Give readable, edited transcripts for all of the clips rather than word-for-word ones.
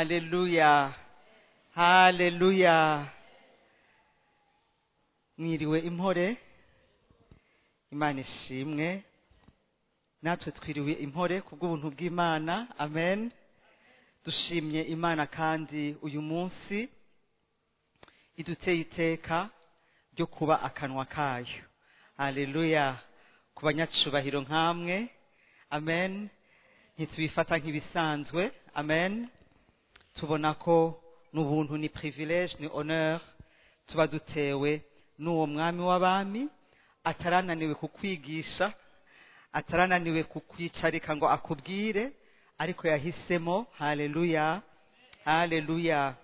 Haleluya, haleluya. Mwiriwe impore, Imana ishimwe. Natwe twiriwe impore kubw'ubuntu bw'Imana. Amen. Dushimye Imana kandi uyu munsi iduteye iteka ryo kuba akanwa kayo. Haleluya. Ku banyacubahiro nkamwe. Amen. Ntitubifata nk'ibisanzwe. Amen. Tubona ko n'ubuntu ni privilege, ni honneur tuba dutewe n'uwo mwami w'abami atarananiwe kukwigisha, atarananiwe kukwicarika ngo akubwire, ariko yahisemo. Haleluya, haleluya,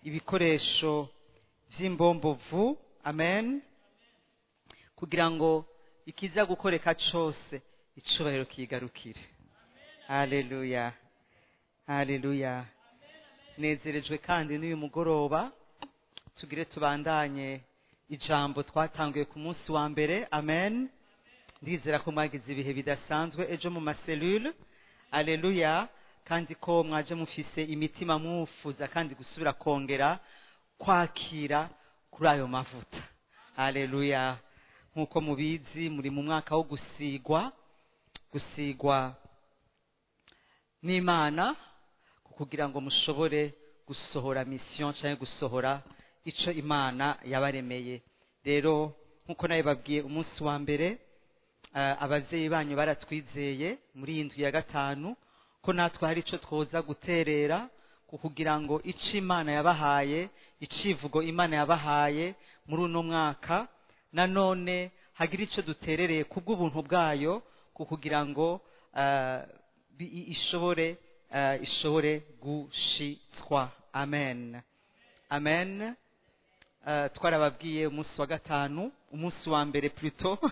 ibikoresho by'imbombovu. Amen. Kugira ngo ikiza gukoreka cose icubahiro kigarukire. Haleluya, haleluya. Nezerejwe kandi n'uyu mugoroba tugire tubandanye ijambo twatanguye ku munsi wa mbere. Amen. Ndizera ko mwagize ibihe bidasanzwe ejo mu maselule. Haleluya. Kandi ko mwaje mufise imitima mwufuza kandi gusubira kongera kwakira kuri ayo mavuta. Haleluya. Nkuko mubizi muri mu mwaka wo gusigwa, gusigwa n'Imana kugira ngo mushobore gusohora mission cyangwa gusohora ico Imana yabaremeye. Rero nkuko nawe babwiye umunsi wa mbere, abavyeyi banyu baratwizeye muri iyi ndwi ya gatanu ko natwe hari ico twoza guterera kugira ngo ico Imana yabahaye, icivugo Imana yabahaye muri uno mwaka, nanone hagira ico duterereye kubw'ubuntu bwayo kugira ngo ishobore gushitswa. Amen. Amen. Twarababwiye umunsi wa gatanu, umunsi wa mbere plutôt,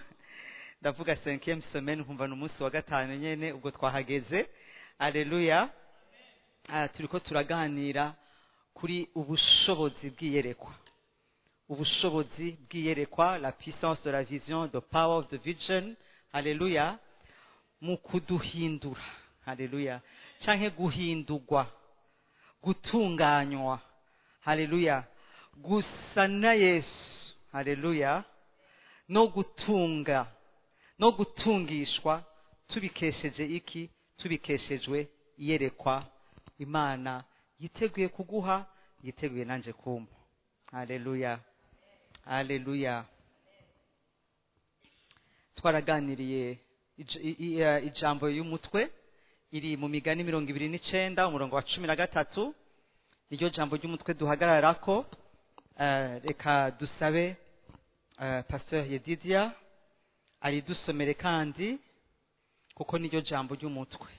ndavuga 5e semaine nkumva n'umunsi wa gatanu nyene ubwo twahageze. Haleluya. Turiko turaganira kuri ubushobozi bw'iyerekwa, ubushobozi bw'iyerekwa, la puissance de la vision, the power of the vision. Haleluya. Mu kuduhindura. Haleluya. Canke guhindurwa, gutunganywa. Haleluya. Gusa na Yesu. Haleluya. No gutunga, no gutungishwa tubikesheje iki? Tubikeshejwe iyerekwa Imana yiteguye kuguha, yiteguye nanje kumpa. Haleluya, haleluya. Twaraganiriye ijambo y'umutwe iri mu migani 29 umurongo wa 13, niryo jambo ry'umutwe duhagararako. Reka dusabe Pasteur Yedidia ari dusomere kandi kuko niryo jambo ry'umutwe.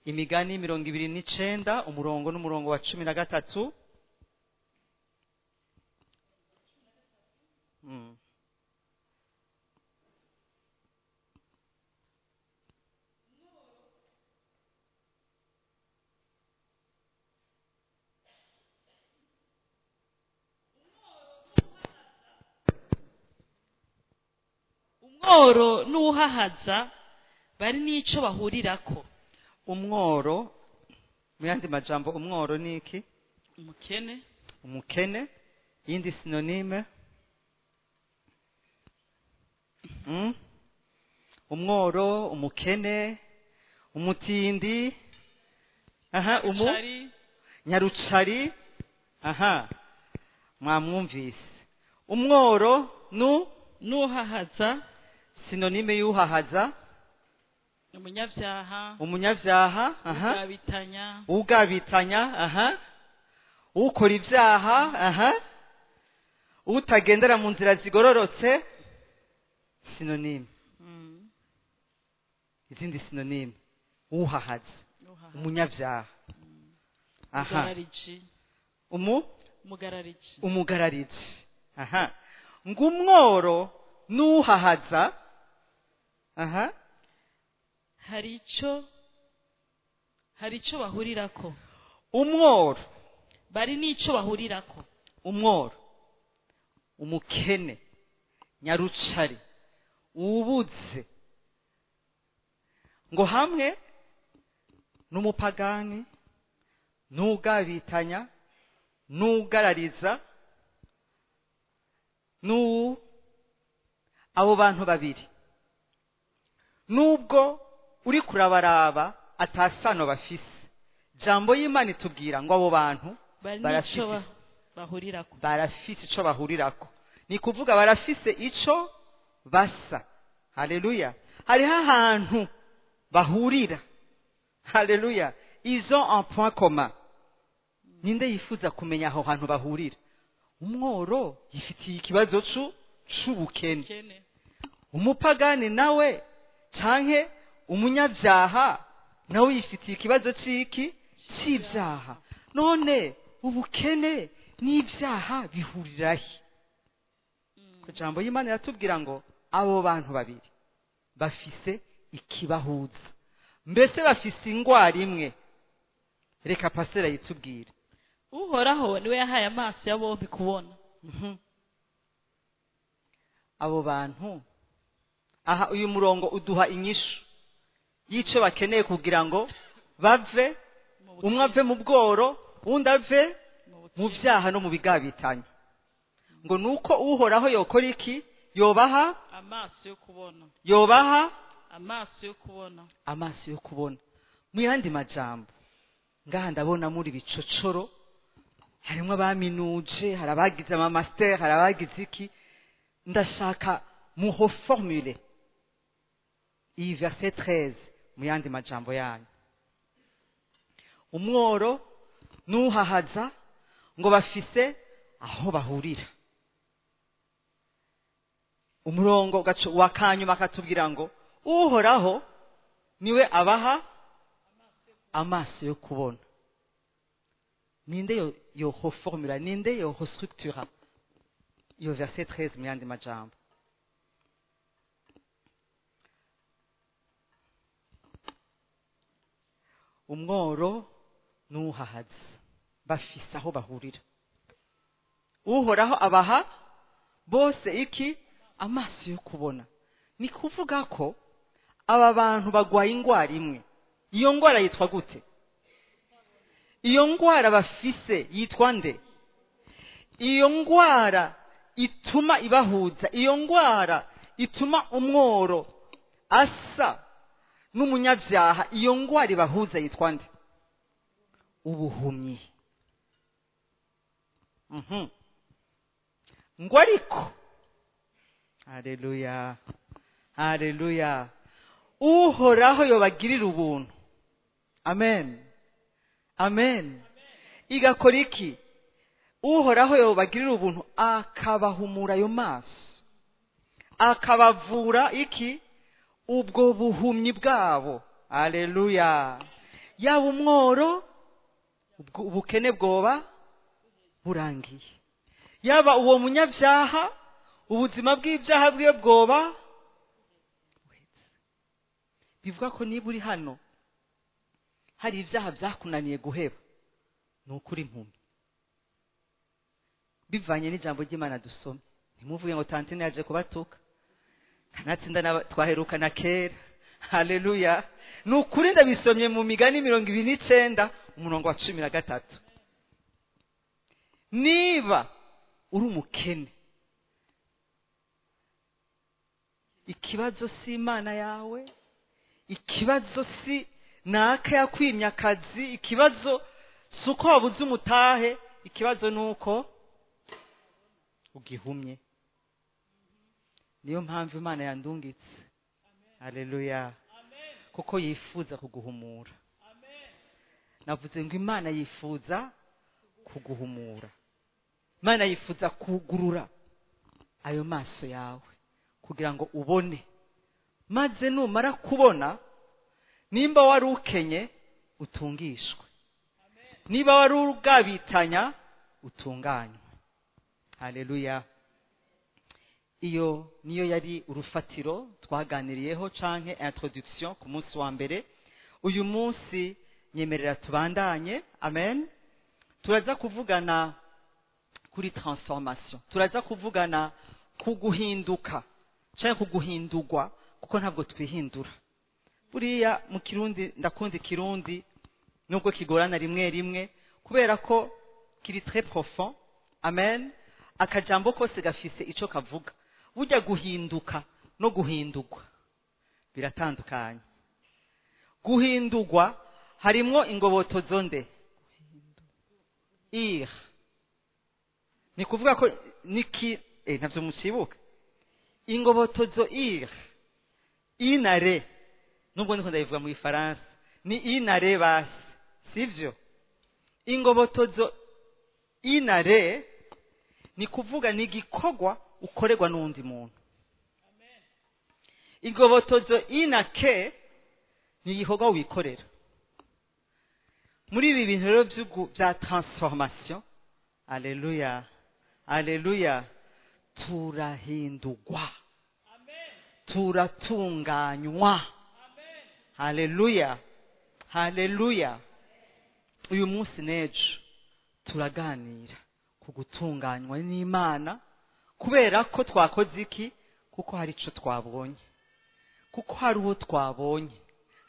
Imigani 29 umurongo n'umurongo wa 13. Umworo n'uhahaza bari n'ico bahurirako. Umworo mu yandi majambo, umworo ni iki? Umukene. Umukene, yindi synonyme. Umworo, umukene, umutindi, aha, umu nyarucari, aha, mwamwumvise. Umworo n'uhahaza, synonyme y'uhahaza, umunyabyaha, umunyabyaha, aha, ugabitanya, ugabitanya, aha, ukora ibyaha, aha, utagendera mu nzira zigororotse. Synonyme. Izindi synonyme, uhahaza, umunyabyaha, aha, umugarariji, umugarariji, aha. Ngumworo n'uhahaza, aha, hari ico bahurirako. Umworo bari n'ico bahurirako. Umworo, umukene, nyarucari, ubuze, ngo hamwe n'umupagani N'ugabitanya, n'ugarariza, n'uwu, abo bantu babiri nubwo uri kurabaraba atasano bafise, jambo y'Imana itubwira ngo abo bantu Bari barafise n'ico bahurirako. Barafise ico bahurirako, ni kuvuga barafise ico basa. Haleluya! Hariho ahantu bahurira. Haleluya! Ils ont un point commun. Ninde yifuza kumenya aho hantu bahurira? Umworo yifitiye ikibazo c'ubukene. Kene. Umupagani nawe canke umunyabyaha nawe yifitiye ikibazo c'iki? C'ibyaha. None ubukene n'ibyaha bihurirahe? Ku jambo y'Imana iratubwira ngo abo bantu babiri bafise ikibahuza, mbese bafise ingwara imwe. Reka pasera yitubwire. Uhoraho niwe yahaye amaso ya bombi kubona. Abo bantu aha, uyu murongo uduha inyishu y'icyo bakeneye kugira ngo bave, Mu umwe ave mu bworo, undi ave mu mu bukene. byaha no mu bigabitanya. Ngo nuko Uhoraho yokora iki? Yobaha amaso yo kubona. Yobaha amaso yo kubona. Amaso yo kubona. Mu yandi majambo, ngaha ndabona muri bicocoro harimo abaminuje, hari abagize ama master, hari abagize iki. Ndashaka muho formule iyi verset 13 mu yandi majambo yanyu. Umworo n'uhahaza ngo bafise aho bahurira. Umurongo wa kanyuma akatubwira ngo Uhoraho niwe abaha amaso yo kubona. Ninde yoho formula, ninde yoho structura iyo verset 13 mu yandi majambo? Umworo n'uhahaza bafise aho bahurira. Uhoraho abaha bose iki? Amaso yo kubona. Ni kuvuga ko aba bantu bagwaye ingwara imwe. Iyo ngwara yitwa gute? Iyo ngwara bafise yitwa nde? Iyo ngwara ituma ibahuza, iyo ngwara ituma umworo asa n'umunyabyaha, iyo ngwara ibahuza yitwa nde? Ubuhumyi. Ngo ariko, haleluya, haleluya, Uhoraho yobagirira ubuntu. Amen, amen. Igakora iki? Uhoraho yobagirira ubuntu akabahumura ayo maso, akabavura iki? Ubwo buhumyi bwabo. Haleluya! Yaba umworo, ubwo ubukene bwoba burangiye, yaba uwo munyabyaha, ubuzima bw'ibyaha bwiwe bwoba buhetse. Bivuga ko niba uri hano hari ibyaha byakunaniye guheba, ni ukuri impumyi, bivanye n'ijambo ry'Imana dusome. Ntimuvuge ngo tantine yaje kubatuka, kanatsinda twaherukana kera. Haleluya! Ni ukuri, ndabisomye mu Migani 29 umurongo wa 13. Niba uri umukene, ikibazo si Imana yawe, ikibazo si naka yakwimye akazi, ikibazo si uko wabuze umutahe, ikibazo ni uko ugihumye. Niyo mpamvu Imana yandungitse. Haleluya! Kuko yifuza kuguhumura. Navuze ngo Imana yifuza kuguhumura, Imana yifuza kugurura ayo maso yawe kugira ngo ubone, maze numara kubona, nimba wari ukenye utungishwe, niba wari ugabitanya utunganywe. Haleluya! Iyo niyo yari urufatiro twaganiriyeho canke introduction ku munsi wa mbere. Uyu munsi nyemerera tubandanye. Amen. Turaza kuvugana kuri transformation, turaza kuvugana ku guhinduka canke ku guhindurwa, kuko ntabwo twihindura. Buriya mu Kirundi, ndakunda Ikirundi nubwo kigorana rimwe rimwe. Kubera ko kiri très profond. Amen. Akajambo kose gafise ico kavuga. Burya guhinduka no guhindurwa biratandukanye. Guhindurwa harimwo ingobotozo nde? Ir. Ni kuvuga ko niki ntavyo mucibuka. Ingobotozo ir, inare, nubwo ndiko ndayivuga mu Ifaransa, ni inare basi, sivyo? Ingobotozo inare ni kuvuga ni igikorwa ukorerwa n'uwundi muntu. Ingobotozo inake ni igikorwa wikorera. Muri ibi bintu rero bya transformation, aleluya, aleluya, turahindurwa, turatunganywa. Haleluya, haleluya. Uyu munsi n'ejo turaganira ku gutunganywa n'Imana, kubera ko twakoze iki? Kuko hari ico twabonye, kuko hari uwo twabonye.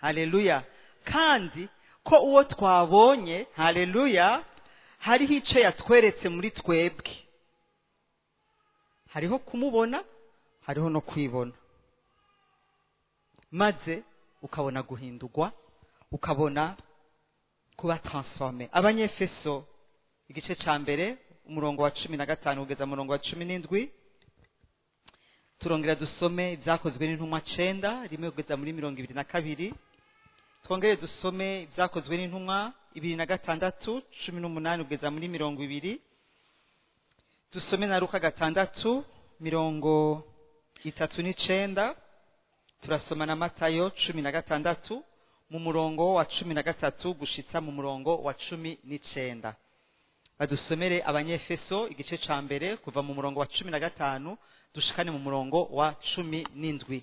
Haleluya. Kandi ko uwo twabonye, haleluya, hariho ico yatweretse muri twebwe. Hariho kumubona, hariho no kwibona, maze ukabona guhindurwa, ukabona kuba transformé. Abanyefeso igice ca mbere, umurongo wa 15 kugeza umurongo wa 17. Turongera dusome Ibyakozwe n'Intumwa 9 rimwe kugeza muri 22. Twongere dusome Ibyakozwe n'Intumwa 26 18 kugeza muri 20. Dusome na Luka 6 39. Turasoma na Matayo 16 mu murongo wa 13 gushitsa mu murongo wa 19. Badusomere Abanyefeso igice ca mbere kuva mu murongo wa 15 dushikane mu murongo wa 17.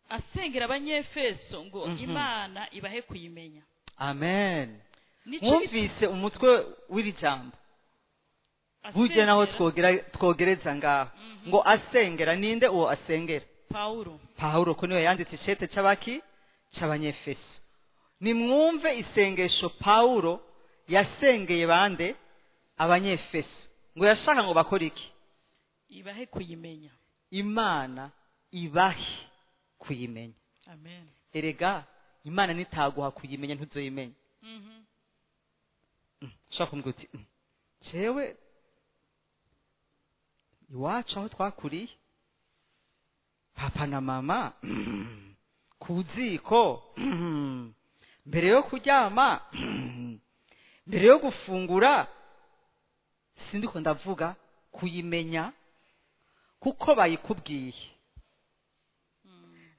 Asengera Abanyefeso ngo Imana ibahe kuyimenya. Amen. Mwumvise umutwe w'iri jambo? Burya naho twogereza ngaho ngo asengera. Ninde uwo asengera? Paulo. Paulo ko niwe yanditse icete c'abaki? C'Abanyefeso. Nimwumve isengesho Paulo yasengeye bande? Abanyefeso. Ngo yashaka ngo bakore iki? Ibahe kuyimenya. Imana ibahe kuyimenya. Amen. Erega Imana nitaguha kuyimenya ntuzoyimenya. Ushaka kumbwira uti jewe iwacu aho twakuriye, papa na mama ku ziko, mbere yo kuryama, mbere yo gufungura, sindiko ndavuga kuyimenya kuko bayikubwiye,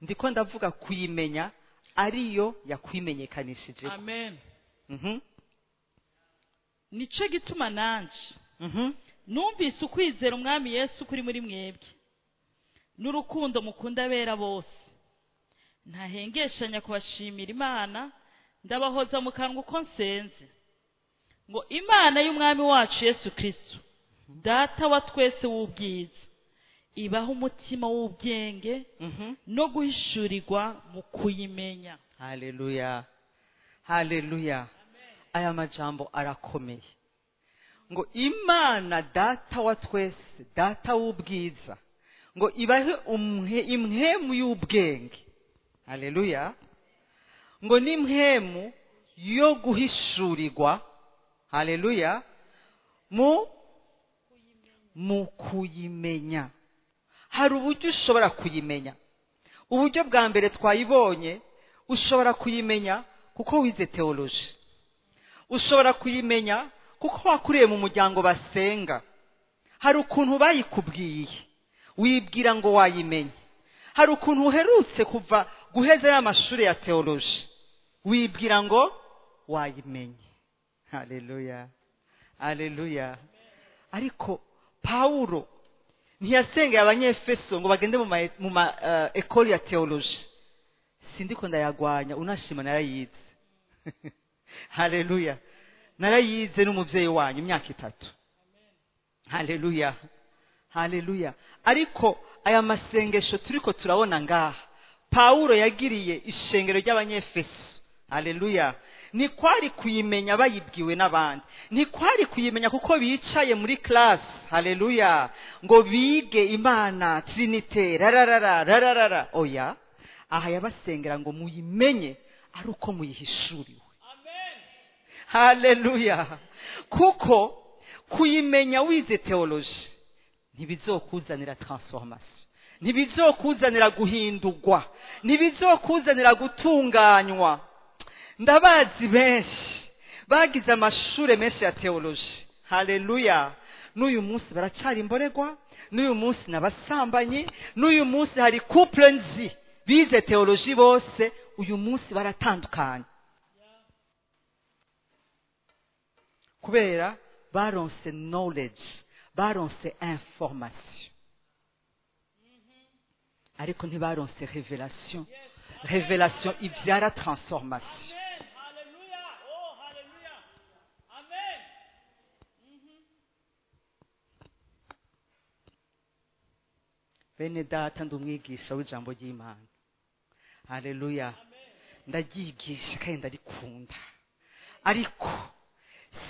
ndiko ndavuga kuyimenya ariyo yakwimenyekanishije. Amen. Nico gituma nanje numvise ukwizera Umwami Yesu kuri muri mwebwe n'urukundo mukunda abera bose, ntahengeshanya kubashimira Imana, ndabahoza mu kanwa uko nsenze, ngo Imana y'Umwami wacu Yesu Kristo, Data wa twese w'ubwiza, ibaha umutima w'ubwenge no guhishurirwa mu kuyimenya. Haleluya, haleluya. Aya majambo arakomeye. Ngo Imana Data wa twese, Data w'ubwiza, ngo ibahe imhemu y'ubwenge. Haleluya. Ngo n'imhemu yo guhishurirwa, haleluya, mu kuyimenya. Hari uburyo ushobora kuyimenya. Uburyo bwa mbere twayibonye, ushobora kuyimenya kuko wize theology. Ushobora kuyimenya kuko wakuriye mu muryango basenga. Hari ukuntu bayikubwiye, wibwira ngo wayimenye. Hari ukuntu uherutse kuva guheza y'amashuri ya theology, wibwira ngo wayimenye. Haleluya, haleluya. Ariko Paulo ntiyasengeye Abanyefeso ngo bagende mu ma ekoli ya theology. Sindiko ndayagwanya, unashima narayize. Haleluya. Narayize n'umuvyeyi wanyu imyaka 3. Haleluya, haleluya. Ariko aya masengesho turiko turabona ngaha Paulo yagiriye ishengero ry'Abanyefeso, haleluya, Ntikwari kuyimenya bayibwiwe n'abandi, ntikwari kuyimenya kuko bicaye muri classe, haleluya, ngo bige Imana Trinité rararara rararara. Oya, aha yabasengera ngo muyimenye ari uko muyihishuriwe. Haleluya. Kuko kuyimenya wize theology ntibizokuzanira transformation, ntibizokuzanira guhindurwa, ntibizokuzanira gutunganywa. Ndabazi benshi bagize amashure menshi ya theology, haleluya, n'uyu munsi baracari imborerwa, n'uyu munsi n'abasambanyi, n'uyu munsi hari couple nzi bize theology bose, uyu munsi baratandukanye kubera baronse knowledge, baronse information, ariko ntibaronse revelation. Revelation ibyara transformation. Bene data, ndi umwigisha w'ijambo ry'Imana, haleluya, ndaryigisha kandi ndarikunda, ariko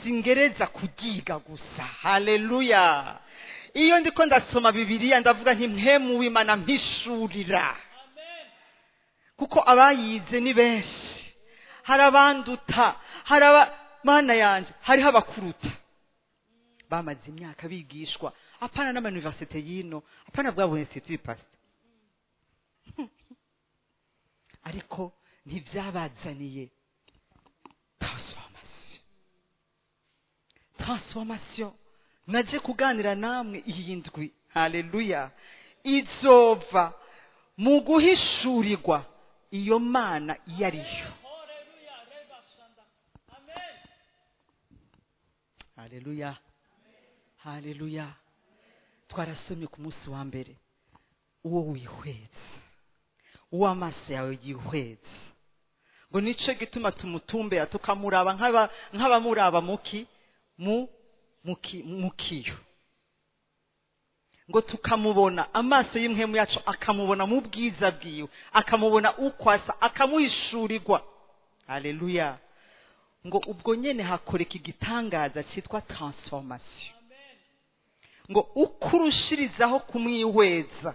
singereza kuryiga gusa, haleluya. Iyo ndiko ndasoma Bibiliya ndavuga nti mpemu w'Imana mpishurira, kuko abayize ni benshi, hari abanduta, hari Mana yanje, hariho abakuruta bamaze imyaka bigishwa, apana n'ama université yino, apana bwa institut pastor, ariko ntibyabazaniye transformation. Transformation naje kuganira namwe iyi ndwi, haleluya, izova mu guhishurirwa iyo Mana iyo ariyo. Haleluya, haleluya. Twarasomye ku munsi wa mbere, uwo wihweza, uwo amaso yawe yihweza, ngo nico gituma tumutumbera tukamuraba nk'abamuraba muki mukiyo, ngo tukamubona amaso y'imhemu yacu akamubona mu bwiza bwiwe, akamubona ukwasa, akamuhishurirwa. Haleluya. Ngo ubwo nyene hakoreka igitangaza cyitwa transformation, ngo ukurushirizaho kumwihweza,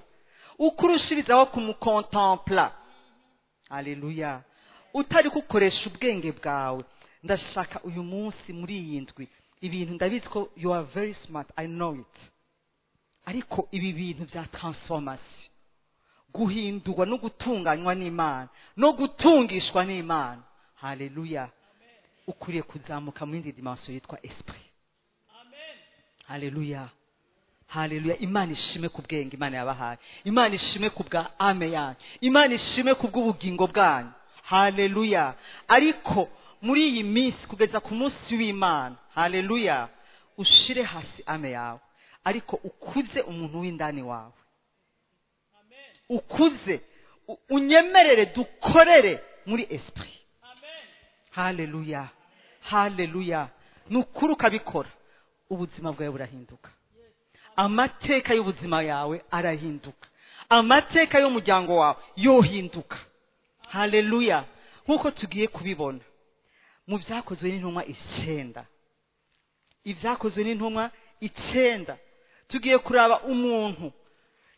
ukurushirizaho kumukontempla, haleluya, utari gukoresha ubwenge bwawe. Ndashaka uyu munsi muri iyi ndwi ibintu ndabizi ko you are very smart, I know it, ariko ibi bintu bya transformation, guhindurwa no gutunganywa n'Imana no gutungishwa n'Imana, haleluya, ukwiriye kuzamuka mu yindi dimension yitwa esprit. Haleluya, haleluya. Imana ishime ku bwenge Imana yabahaye, Imana ishime ku bwa ame yanyu, Imana ishime ku bw'ubugingo bwanyu, haleluya. Ariko muri iyi minsi kugeza ku munsi w'Imana, haleluya, ushire hasi ame yawe, ariko ukuze umuntu w'indani wawe, ukuze unyemerere dukorere muri esprit. Haleluya, haleluya. Nukuri ukabikora, ubuzima bwawe burahinduka, amateka y'ubuzima yawe arahinduka, amateka y'umuryango wawe yohinduka. Haleluya. Nkuko tugiye kubibona mu byakozwe n'intumwa 9, ibyakozwe n'intumwa 9, tugiye kuraba umuntu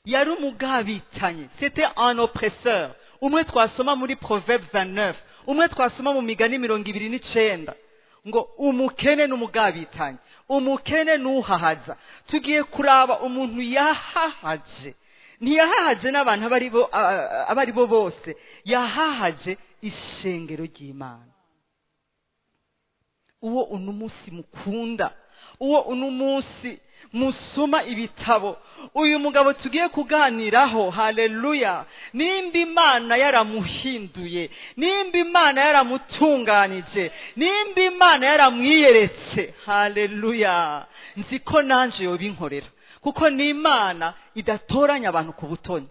yari umugabitanye, c'était un oppresseur, umwe twasoma muri Proverbe 29, umwe twasoma mu migani 29, ngo umukene n'umugabitanye, umukene n'uhahaza. Tugiye kuraba umuntu yahahaje, ntiyahahaje n'abantu abari bo bose, yahahaje ishengero ry'Imana. Uwo uno munsi mukunda, uwo uno munsi musoma ibitabo, uyu mugabo tugiye kuganiraho, haleluya, nimba Imana yaramuhinduye, nimba Imana yaramutunganije, nimba Imana yaramwiyeretse, haleluya, nzi ko nanje yobinkorera, kuko ni Imana idatoranya abantu ku butoni.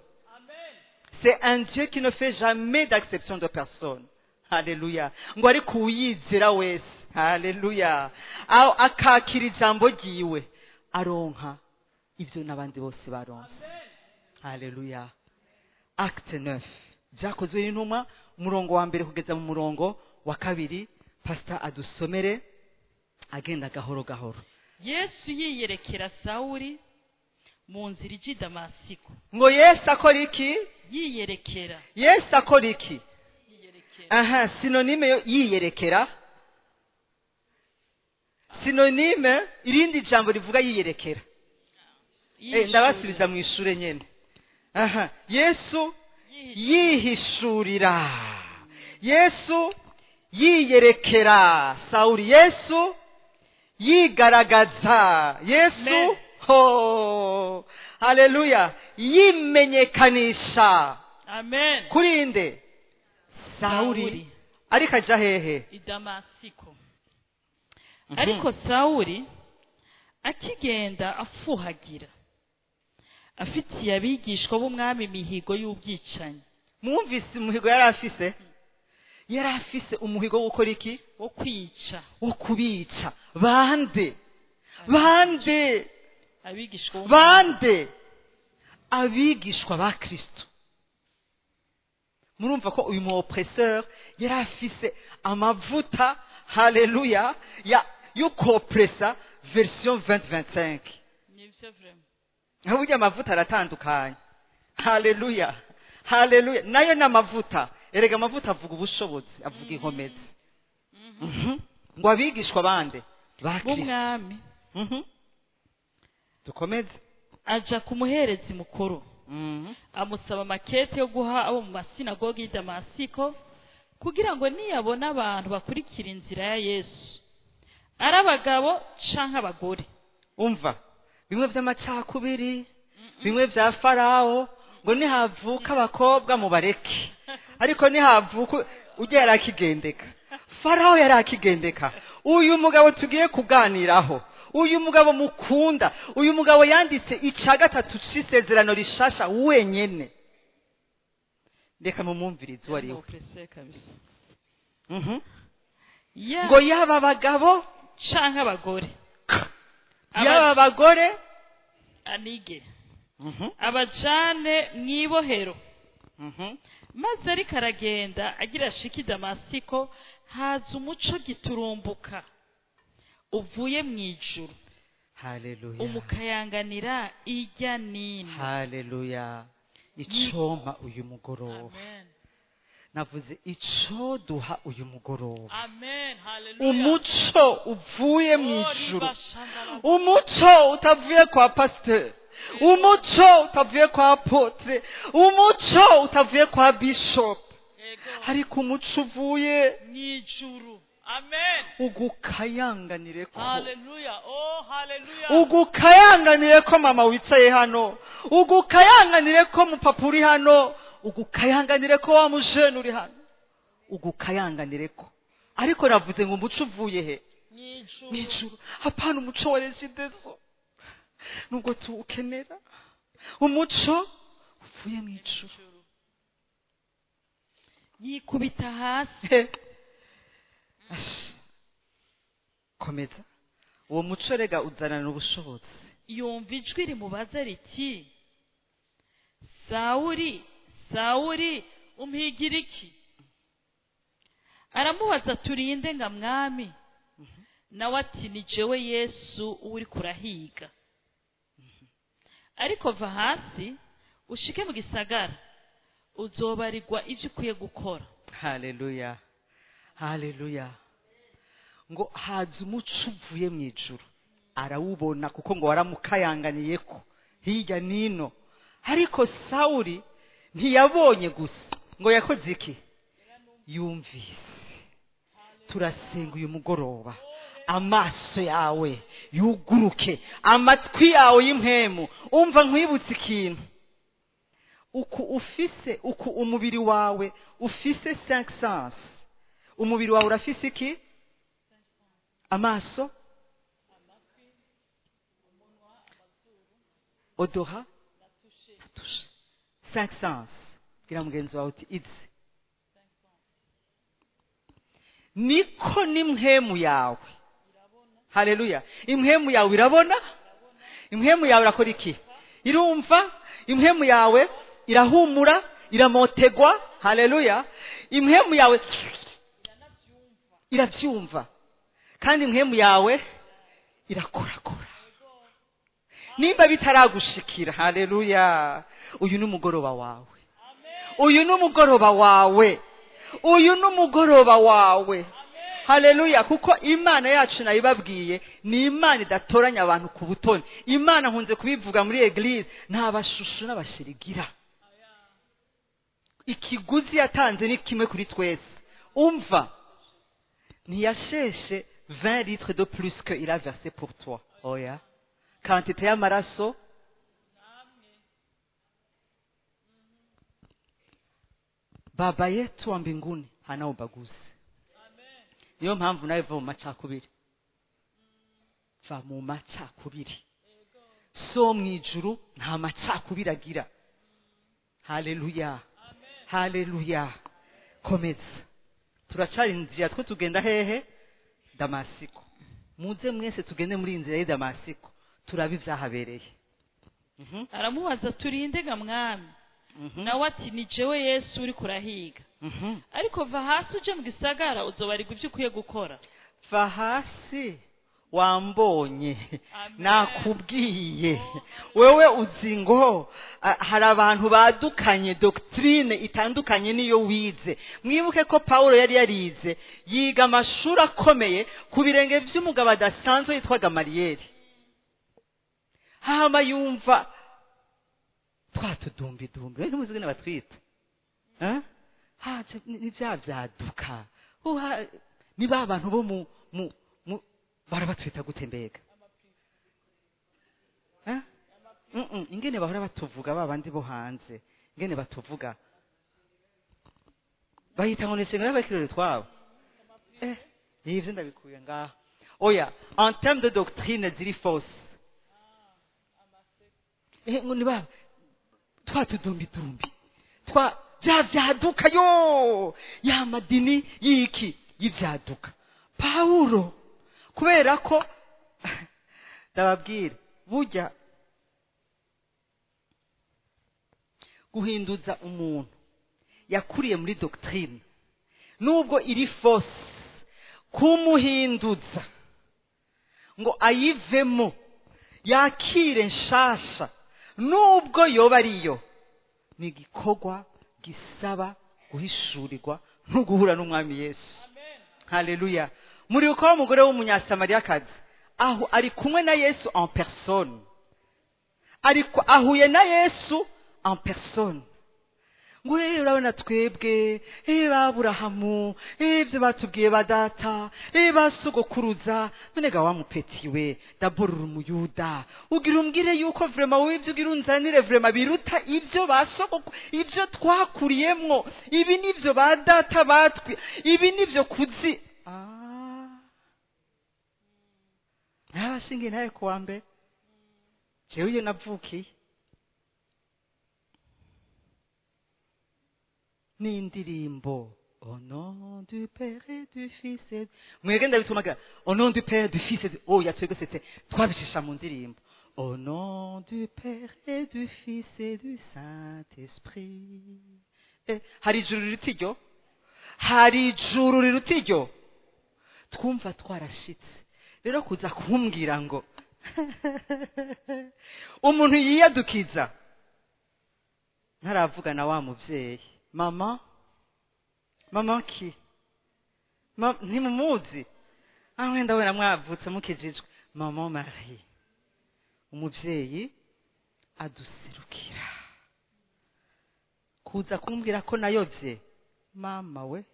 C'est un Dieu qui ne fait jamais d'acception de personne. Haleluya. Ngo ariko uwiyizera wese, haleluya, aho akakira ijambo ryiwe, aronka ibyo n'abandi bose baronse. Haleluya. Acte 9, byakozwe n'intumwa, umurongo wa mbere kugeza mu murongo wa 2, Pastor adusomere agenda gahoro gahoro. Yesu yiyerekera Sawuli mu nzira ijya i Damasiko. Ngo Yesu akora iki? Yiyerekera. Yesu akora iki? Yiyerekera. Aha, synonyme yo yiyerekera. Synonyme irindi jambo rivuga yiyerekera. Ndabasubiza mu ishure nyene. Aha, Yesu yihishurira. Yesu yiyerekera Sawuli. Yesu yigaragaza. Yesu ho, haleluya, yimenyekanisha. Amen. Kuri nde? Sawuli. Ariko aja hehe? I Damasiko. Ariko Sawuli akigenda afuhagira, afitiye abigishwa b'umwami imihigo y'ubwicanyi. Mwumvise umuhigo yari afise? Yari afise umuhigo wo gukora iki? Wo kwica. Wo kubica. Bande? Bande? Abigishwa bande? Abigishwa ba Kristo. Murumva ko uyu mu oppresseur yari afise amavuta, haleluya, ya yo kopressa version 2025. Nivyo vraiment. Aho burya amavuta aratandukanye. Haleluya, haleluya. Nayo ni amavuta. Erega amavuta avuga ubushobozi, avuga inkomezi. Ngo abigishwa bande? Ba Kristo. B'umwami. Dukomeze. Aja ku muherezi mukuru, amusaba makete yo guha abo mu masinagogi y'i Damasiko, kugira ngo niyabona abantu bakurikira inzira ya Yesu, ari abagabo canke abagore. Umva bimwe vy'amacakubiri, bimwe vya Farao, ngo nihavuka abakobwa mubareke, ariko nihavuka ujya yarakigendeka. Farao yarakigendeka. Uyu mugabo tugiye kuganiraho, uyu mugabo mukunda, uyu mugabo yanditse ica gatatu c'isezerano rishasha wenyene. Reka mumwumvirize uwo ari we. Ngo yaba abagabo canke abagore, yaba abagore anige, abajane mw'ibohero. Maze ariko aragenda agira ashike i Damasiko, haza umuco giturumbuka uvuye mu ijuru. Haleluya. Umukayanganira ijya nino. Haleluya. Icompa uyu mugoroba. Amen. Navuze ico duha uyu mugoroba. Amen. Haleluya. Umuco uvuye mu ijuru. Umuco utavuye kwa pasteur. Umuco utavuye kwa apotre. Umuco utavuye kwa bishop. Ariko umuco uvuye mu ijuru. Amen. Ugukayanganire ko. Haleluya. Oh, haleluya. Ugukayanganire ko mama wicaye hano. Ugukayanganire ko mupapa uri hano. Ugukayanganire ko wa mujene uri hano. Ugukayanganire ko. Ariko navuze ngo umuco uvuye he? Mw'ijuru. Mw'ijuru. Hapana umuco wa Regideso. Nubwo tuwukenera. Umuco uvuye mw'ijuru. Yikubita hasi. Komeza. Uwo muco rega uzanana ubushobozi. Yumva ijwi rimubaza riti, Sawuli, Sawuli, umpigira iki? Aramubaza, turinde nga mwami? Nawe ati, ni jewe Yesu uri kurahiga. Ariko va hasi ushike mu gisagara, uzobarirwa ivyo ukwiye gukora. Haleluya, haleluya. Ngo haza umuco uvuye mu ijuru, arawubona kuko ngo waramukayanganiye ko hirya nino. Ariko Sawuli ntiyabonye gusa, ngo yakoze iki? Yumvise. Turasenga uyu mugoroba, amaso yawe yuguruke, amatwi yawe y'impemu. Umva nkwibutse ikintu. Uku ufise, uku umubiri wawe ufise 5 sens. Umubiri wawe urafise iki? Amaso, odorat, na touche. 5 sens. Gira mugenzi wawe uti izi. Niko n'impemu yawe. Haleluya. Impemu yawe irabona, impemu yawe irakora iki? Irumva, impemu yawe irahumura, iramotegwa. Haleluya. Impemu yawe Iravyumva. Kandi mpwemu yawe irakorakora. Nimba bitaragushikira, haleluya, uyu ni umugoroba wawe. Uyu ni umugoroba wawe. Uyu ni umugoroba wawe. Haleluya, kuko Imana yacu nayibabwiye ni Imana idatoranya abantu ku butoni. Imana nkunze kubivuga muri eglise, nta bashushu n'abashirigira. Ikiguzi yatanze ni kimwe kuri twese. Umva, ntiyasheshe 20 litres de plus que il a versé pour toi. Oya, quantité y'amaraso. Baba yetu wa mbinguni hana ubaguzi. Niyo mpamvu nawe va mu macakubiri. Va mu macakubiri. So mu ijuru nta macakubiri agira. Haleluya. Haleluya. Komeza. Turacari inzira twe tugenda hehe? Damasiko. Muze mwese tugende muri inzira y'i Damasiko. Turabe ivyahabereye. Aramubaza turinde ga mwami. Nawe ati ni jewe Yesu uri kurahiga. Ariko va hasi uje mu gisagara uzobarirwa ibyo ukwiye gukora. Va hasi wambonye, nakubwiye. Wewe uzi ngo hari abantu badukanye doctrine itandukanye niyo wize. Mwibuke ko Paulo yari yarize, yiga amashuri akomeye ku birenge vy'umugabo adasanzwe yitwa Gamaliyeli. Hama yumva twatudumbi dumbi, ntimuzi ngene batwita. Ni vya vyaduka. Ni ba bantu bo mu barabatwita gute mbega? Ingene bahora batuvuga ba bandi bo hanze, ingene batuvuga bahita ngo nisengera bakirore twabo. Ivyo ndabikuye ngaha. Oya, en termes de doctrine ziri fausse. Ngo ni ba twatudumbi dumbi, twa bya vyaduka yo ya madini yiki y'ivyaduka. Paulo kubera ko ndababwira burya guhinduza umuntu yakuriye muri doctrine nubwo iri fausse, kumuhinduza ngo ayivemo yakire nshasha nubwo yoba ariyo, ni igikorwa gisaba guhishurirwa no guhura n'umwami Yesu. Haleluya. Muri uko umugore w'umunyasamariyakazi aho ari kumwe na Yesu en personne, ariko ahuye na Yesu en personne. Ngo urabona twebwe Aburahamu, ibyo batubwiye ba data, basogokuruza, none ga wamupetiwe d'abord uri umuyuda, ugira umbwire yuko vraiment wowe ibyo ugira unzanire vraiment biruta ibyo basogoku, ibyo twakuriyemwo, ibi nivyo ba data batwi, ibi nivyo kuzi. Nabashingiye nawe kuwa mbere, jewe iyo navukiye n'indirimbo au nom du Père et du Fils et mwege ndabitumaga au nom du Père du Fils et oh ya twebwe c'était twabishisha mu ndirimbo au nom du Père et du Fils et du Saint-Esprit. Hari ijuru riruta iryo, hari ijuru riruta iryo. Twumva twarashitse. Rero kuza kumbwira ngo umuntu yiyadukiza ntaravuga na wa muvyeyi, mama mama ki ntimumuzi, wenda wenda mwavutse mukijijwe, mama Marie umuvyeyi aduserukira kuza kumbwira ko nayovye, mama we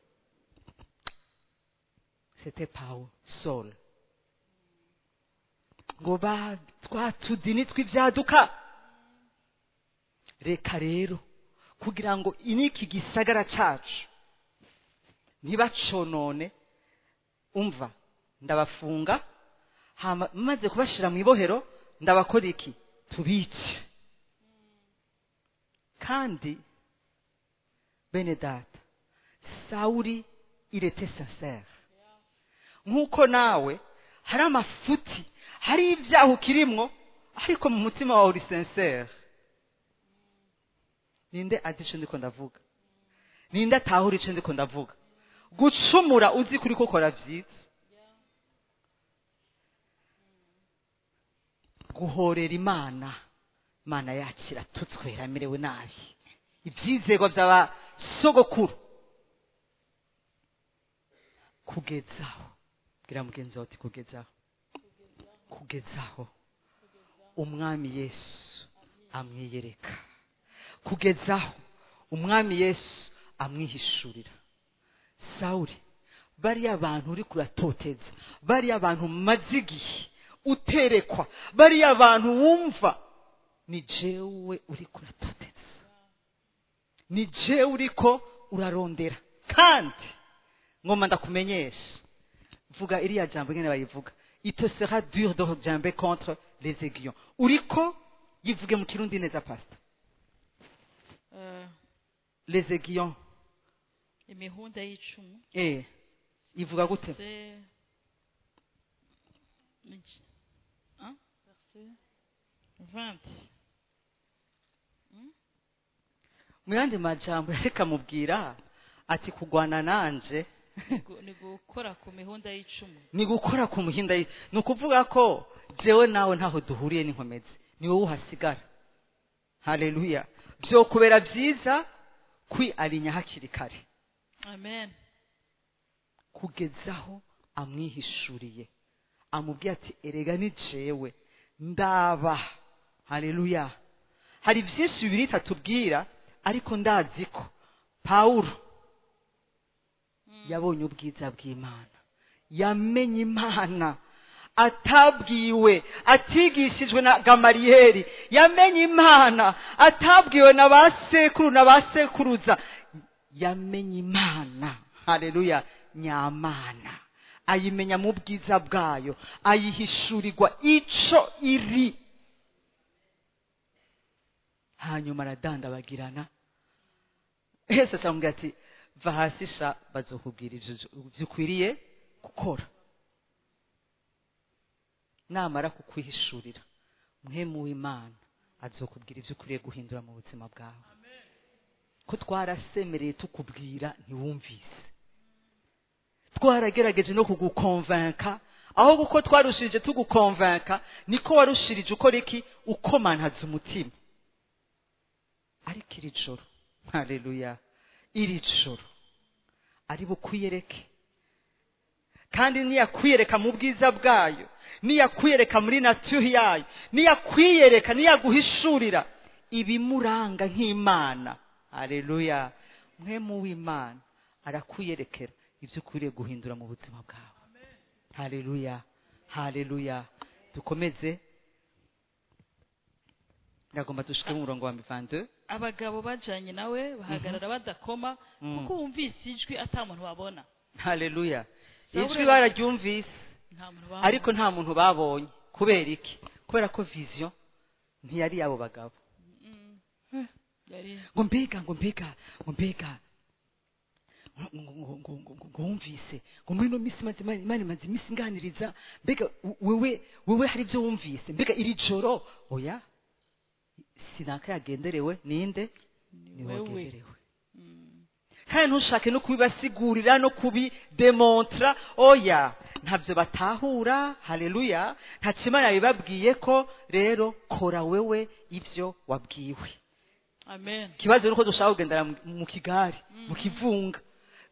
c'était Paul Saul ngo ba twatudini tw'ivyaduka. Reka rero kugira ngo iniki gisagara cacu ntibaconone, umva ndabafunga, hama maze kubashira mu ibohero ndabakora iki? Tubice. Kandi bene data, Sauli il était sincère. Nkuko nawe hari amafuti, hari ibyaha ukirimwo, ariko mu mutima wawe uri sincère. Ninde azi ico ndiko ndavuga? Ninde atahura ico ndiko ndavuga? Gucumura uzi kuri ko ukora vyiza. Guhorera Imana, Imana yakira tutwera merewe nabi. Ivyizego vy'aba sogokuru. Kugezaho. Bwira mugenzi wawe uti kugezaho. Kugezaho Umwami Yesu amwiyereka. Kugezaho Umwami Yesu amwihishurira. Sawuli, bariya bantu uri kuratoteza, bariya bantu mazigihe uterekwa, bariya bantu wumva, ni jewe uri kuratoteza, ni jewe uriko urarondera. Kandi ngoma ndakumenyesha, vuga iriya jambo ngene bayivuga, il te sera dur de jamber contre les aiguillons. Uriko yivuge mu Kirundi neza pastor. Les aiguillons, imihunda y'icumu. Ivuga gute? Verset 20. Mu yandi majambo yareka mubwira ati kugwana nanje Ni gukora ku mihunda y'icumu. Ni gukora ku muhinda, ni ukuvuga ko jewe nawe ntaho duhuriye n'inkomezi, ni wowe uhasigara. Haleluya. Vyokubera vyiza kwiarinya hakiri kare. Amen. Kugezaho amwihishuriye, amubwiye ati erega ni jewe ndaba. Haleluya. Hari vyinshi bibiri tatubwira, ariko ndazi ko Paulo yabonye ubwiza bw'Imana, yamenye Imana atabwiwe, atigishijwe na Gamariyeri, yamenye Imana atabwiwe na basekuru na basekuruza, yamenye Imana. Haleluya. Nyamana ayimenya mu bwiza bwayo, ayihishurirwa ico iri. Hanyuma aradandabagirana. Yesu acamubwira ati va hasi sha, bazokubwira ivyo ukwiriye gukora. Namara kukwihishurira, Mpwemu w'Imana azokubwira ivyo ukwiriye guhindura mu buzima bwawe. Ko twarasemereye tukubwira ntiwumvise, twaragerageje no kugukonvenka, aho kuko twarushirije tugukonvenka niko warushirije ukora iki? Ukomantaza umutima. Ariko iri joro, haleluya, iri joro ari bukwiyereke. Kandi niyakwiyereka mu bwiza bwayo, niyakwiyereka muri nature yayo, niyakwiyereka, niyaguhishurira ibimuranga nk'Imana. Haleluya. Mpwemu w'Imana arakwiyerekera ivyo ukwiriye guhindura mu buzima bwawe. Haleluya. Haleluya. Dukomeze. Ndagomba dushike mu murongo wa 22. Abagabo bajanye nawe bahagarara badakoma, kuko bumvise ijwi ata muntu babona. Haleluya. Ijwi bararyumvise, ariko nta muntu babonye. Kubera iki? Kubera ko vision ntiyari yabo bagabo. Ngo mbega, ngo mbega, ngo mbega, ngo wumvise, ngo muri no misi Imana imaze imisi inganiriza, mbega wewe hari ibyo wumvise, mbega iri joro. Oya, sinaka yagenderewe ninde? Ni wagenderewe. Kandi ntushake no kubibasigurira no kubidemontra, oya, ntabyo batahura. Haleluya. Nta Imana yabibabwiye ko rero kora wewe ivyo wabwiwe. Amen. Kibazo nuko dushaka kugendera mu kigari, mu kivunga.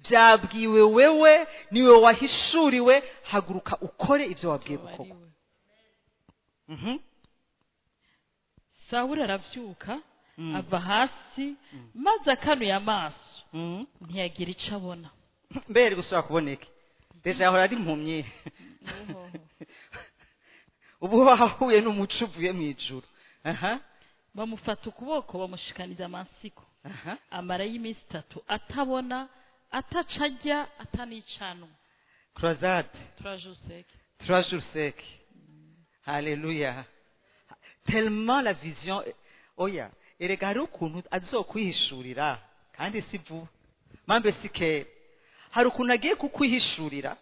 Byabwiwe wewe, niwe wahishuriwe, haguruka ukore ivyo wabwiye gukorwa. Sawuli aravyuka, ava hasi, maze akanuye amaso, ntiyagira ico abona. Mbere gusubira kuboneka. Deja yahora ari impumyi. Ubu wahuye n'umuco uvuye mu ijuru. Bamufata ukuboko bamushikaniza amasiko. Amara y'iminsi 3 atabona, ataca arya, atanicanwa. Croisade. 3 jours secs. 3 jours secs. Haleluya. Tellement la vision, oya, erega hari ukuntu azokwihishurira, kandi si vuba, mambe si kera. Hari ukuntu agiye kukwihishurira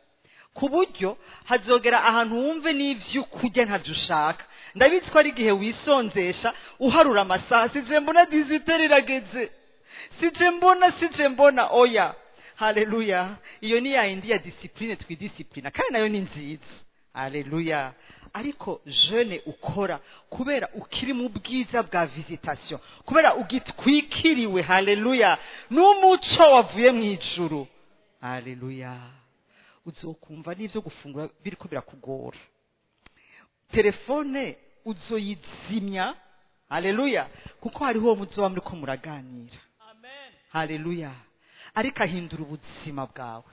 ku buryo hazogera ahantu wumve n'ivyo kurya ntavyo ushaka. Ndabizi ko ari igihe wisonzesha uharura amasaha, sije mbona 18 irageze, sije mbona, oya. Haleluya. Iyo ni ya yindi ya discipline twidisciplina, kandi nayo ni nziza. Haleluya. Ariko jeûne ukora kubera ukiri mu bwiza bwa visitation, kubera ugitwikiriwe, haleluya, n'umuco wavuye mu ijuru. Haleluya. Uzokumva n'ivyo gufungura biriko birakugora, telefone uzoyizimya. Haleluya. Kuko hariho uwo muzoba muriko muraganira. Haleluya. Ariko ahindura ubuzima bwawe,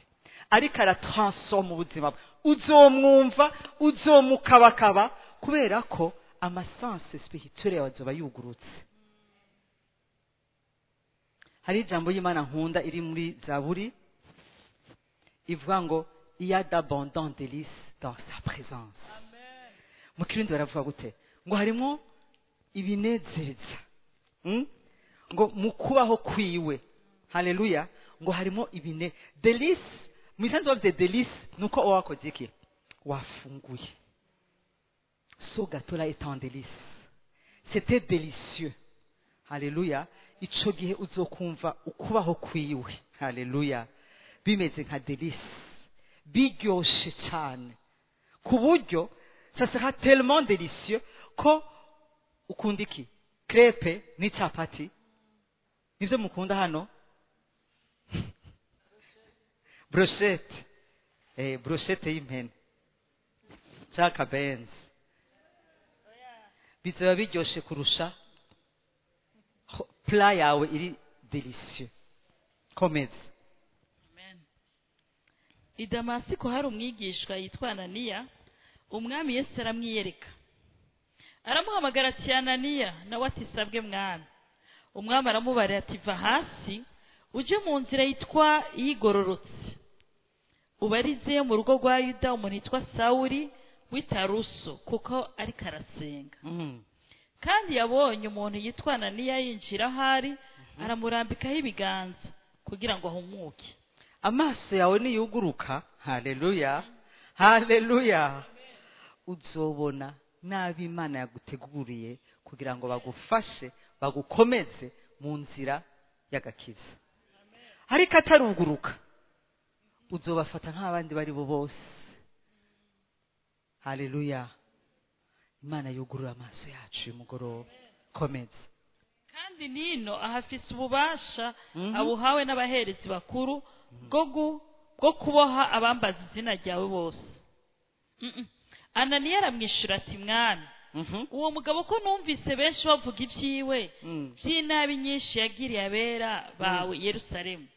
ariko aratransforma ubuzima bwawe. Uzomwumva, uzomukabakaba, kubera ko ama sens spirituel yawe azoba yugurutse. Hari ijambo y'Imana nkunda iri muri Zaburi ivuga ngo il y a d'abondants délices dans sa présence. Mu Kirundi baravuga gute? Ngo harimo ibinezeza, Ngo mu kubaho kwiwe. Haleluya. Ngo harimo ibine délices. Mu isanzwe bavuze délices nuko uba wakoze iki? Wafunguye. Ce gâteau-là est en délice, c'était délicieux. Haleluya. Ico gihe uzokumva ukubaho kwiwe, haleluya, bimeze nka délice, biryoshe cyane, ku buryo ça sera tellement délicieux ko ukunda iki? Crêpe n'icapati nivyo mukunda hano, brochette, brochette y'impene canke benzi, bizoba biryoshe kurusha plat yawe iri délicieux. Komeza. Amen. I Damasiko hari umwigishwa yitwa Ananiya. Umwami Yesu aramwiyereka, aramuhamagara ati: "Ananiya." Nawe ati: "Sabwe, Mwami." Umwami aramubarira ati: "Va hasi uje mu nzira yitwa Iyigororotse, ubarize mu rugo rwa Yuda umuntu yitwa Sawuli w'i Taruso, kuko ariko arasenga. Kandi yabonye umuntu yitwa Ananiya yinjira ahari, aramurambikaho ibiganza kugira ngo ahumuke." Amaso yawe niyuguruka, haleluya, haleluya, uzobona nabi Imana yaguteguriye kugira ngo bagufashe, bagukomeze mu nzira y'agakiza. Ariko ataruguruka, uzobafata nk'abandi bari bo bose. Haleluya. Imana yugurura amaso yacu uyu mugoroba. Komeza. "Kandi nino ahafise ububasha abuhawe n'abaherezi bakuru bwo kuboha abambaza izina ryawe bose." Ananiya aramwishyura ati: "Mwami, uwo mugabo ko numvise benshi bavuga ibyiwe by'inabi nyinshi yagiriye abera bawe i Yerusalemu,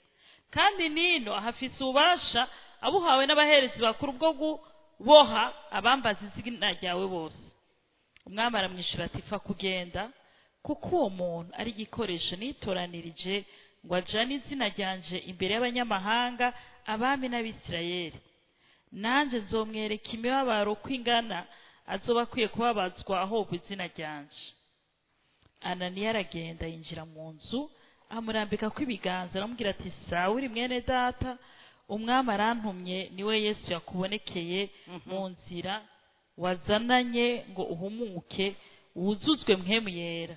kandi nino ahafise ububasha abuhawe n'abaherezi bakuru bwo kuboha abambaza izina ryawe bose." Umwami aramwishyura ati: "Pfa kugenda, kuko uwo muntu ari igikoresho nitoranirije ngo ajane izina ryanje imbere y'abanyamahanga, abami n'Abisirayeli. Nanjye nzomwereka imibabaro uko ingana azoba akwiye kubabazwa ahogwa izina ryanje." Ananiya aragenda, yinjira mu nzu, amurambika ko ibiganza, aramubwira ati: "Sawuli mwene data, Umwami arantumye, niwe Yesu yakubonekeye mu nzira wazananye ngo uhumuke, wuzuzwe Mpwemu Yera."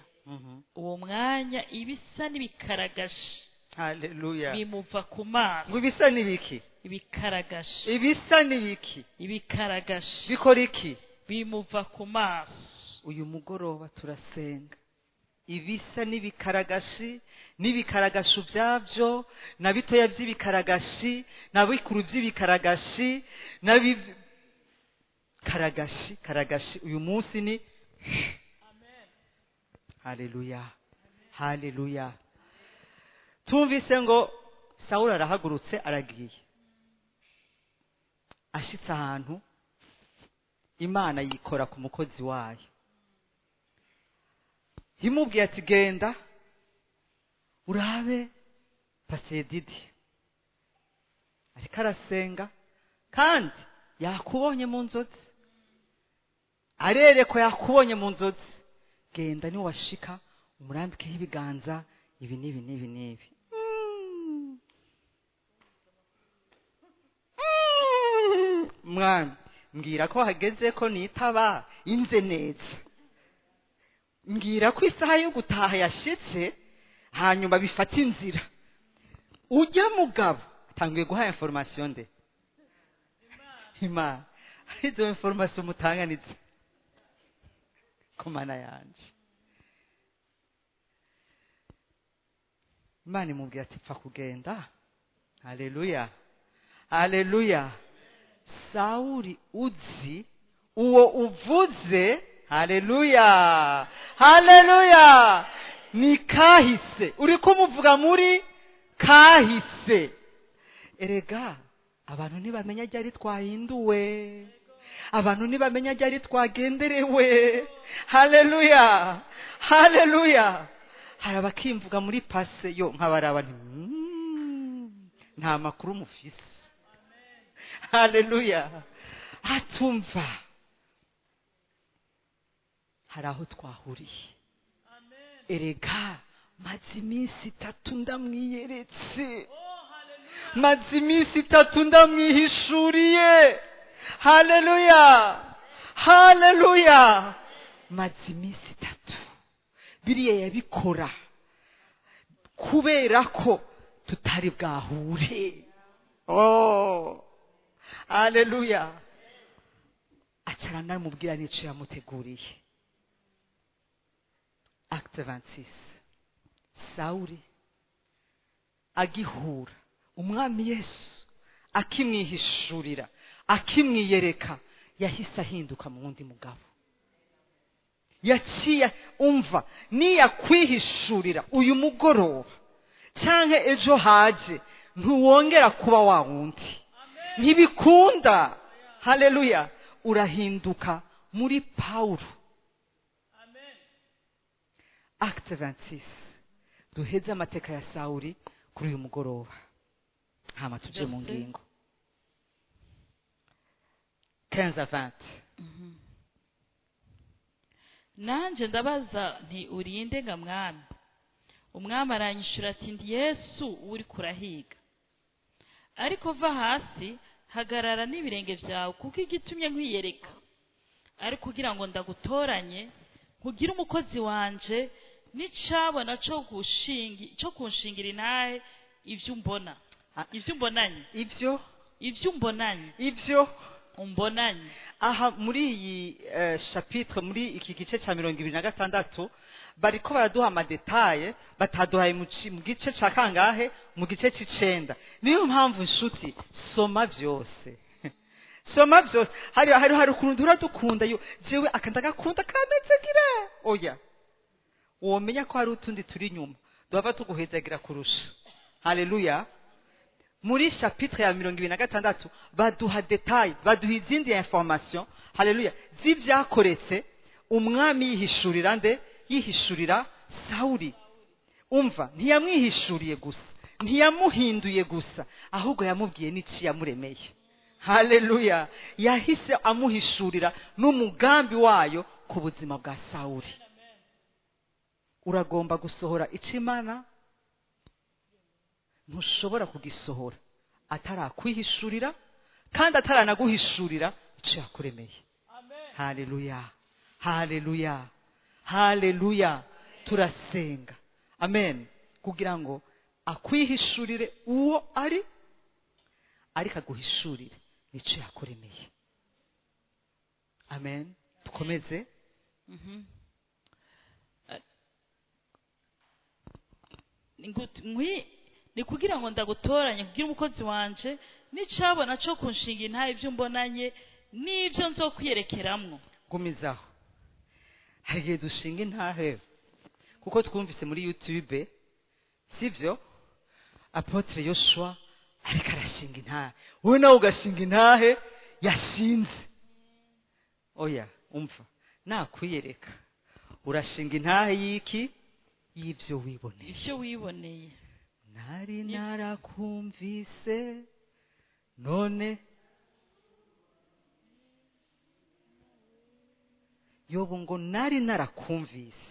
Uwo mwanya ibisa n'ibikaragashi Haleluya. bimuva ku maso. Ngo ibisa n'ibiki? Ibikaragashi. Ibisa n'ibiki? Ibikaragashi. Bikora iki? Bimuva ku maso. Uyu mugoroba turasenga ibisa n'ibikaragashi n'ibikaragashi byabyo, na bitoya by'ibikaragashi, na bikuru by'ibikaragashi, na karagashi karagashi. Uyu munsi ni haleluya, haleluya. Tumvise ngo Sawuli arahagurutse, aragiye, ashitse ahantu Imana yikora ku mukozi wayo, imubwiye ati: "Genda urabe Pasiteri Didi, ariko arasenga kandi yakubonye mu nzozi, arerekwa yakubonye mu nzozi. Genda, niwashika umurambikeho ibiganza, ibi n'ibi n'ibi n'ibi." Mwami, mbwira ko hageze ko nitaba inze neza, mbwira ko isaha yo gutaha yashitse, hanyuma bifata inzira ujya mugabo. Tanguye guha information nde? Imana. Izo information mutanganitse ku Mana yanje. Imana imubwira ati pfa kugenda. Haleluya, haleluya. Sawuli uzi uwo uvuze. Haleluya, haleluya. Ni kahise uri kumuvuga muri kahise. Erega abantu ntibamenya ryari twahinduwe, abantu ntibamenya ryari twagenderewe. Haleluya, haleluya. Hari abakimvuga muri pase yo nkabaraba nti nta makuru mufise. Haleluya. Atumva hari aho twahuriye. Erega maze iminsi itatu ndamwiyeretse, maze iminsi itatu ndamwihishuriye. Haleluya, haleluya. Maze iminsi itatu. Biriya yabikora kubera ko tutari bwahure. Oh, haleluya. Acara namubwira n'ico yamuteguriye. Acte 26. Sawuli agihura umwami Yesu akimwihishurira, akimwiyereka, yahise ahinduka mu wundi mugabo. Yaciye umva niyakwihishurira uyu mugoroba canke ejo haje, ntuwongera kuba wa wundi. Ntibikunda. Haleluya. Urahinduka muri Paulo. Acte 26. Duheze amateka ya Sawuli kuri uyu mugoroba, hama tuje mu ngingo. 15 à 20. Nanje ndabaza nti urinde nga mwami? Umwami aranyishura ati ndi Yesu uri kurahiga. Ariko va hasi, hagarara n'ibirenge byawe, kuko igitumye nkwiyereka ari kugira ngo ndagutoranye, nkugire umukozi wanje n'icabona cyo kunshingira intahe ivyo umbona, ivyo umbonanye, ivyo umbonanye, ivyo umbonanye. Aha muri iyi chapitre, muri iki gice ca 26, bariko baraduha amadetaye bataduhaye mu gice ca kangahe? Mu gice c'icenda. Niyo mpamvu nshuti, soma vyose. Soma vyose. Hari hari ukuntu uradukunda yo jewe akandagakunda kamezegira. Oya, womenya ko hari utundi turi inyuma duhava tuguhezagira kurusha. Haleluya. Muri chapitre ya 26 baduha detail, baduha izindi information. Haleluya. Z'ivyakoretse umwami yihishurira nde? Yihishurira Sawuli. Umva, ntiyamwihishuriye gusa, ntiyamuhinduye gusa, ahubwo yamubwiye n'ici yamuremeye. Haleluya. Yahise amuhishurira n'umugambi wayo ku buzima bwa Sawuli. Uragomba gusohora ico Imana ntushobora kugisohora atarakwihishurira, kandi ataranaguhishurira ico yakuremeye. Haleluya, haleluya, haleluya. Turasenga, amen, kugira ngo akwihishurire uwo ari, ariko aguhishurire nico yakuremeye. Amen. Tukomeze. Ni kugira ngo ndagutoranye kugira umukozi wanje n'icabona cyo kunshinga intahe ibyo umbonanye n'ibyo nzokwiyerekeramwo. Gumizaho. Hari igihe dushinga intahe kuko twumvise muri YouTube, sivyo? Apotre Yoshua ariko arashinga intahe, wowe nawe ugashinga intahe yashinze. Oya, umva, nakwiyereka urashinga intahe y'iki? Y'ibyo wiboneye. Ibyo wiboneye. Nari narakumvise none. Yobu ngo nari narakumvise,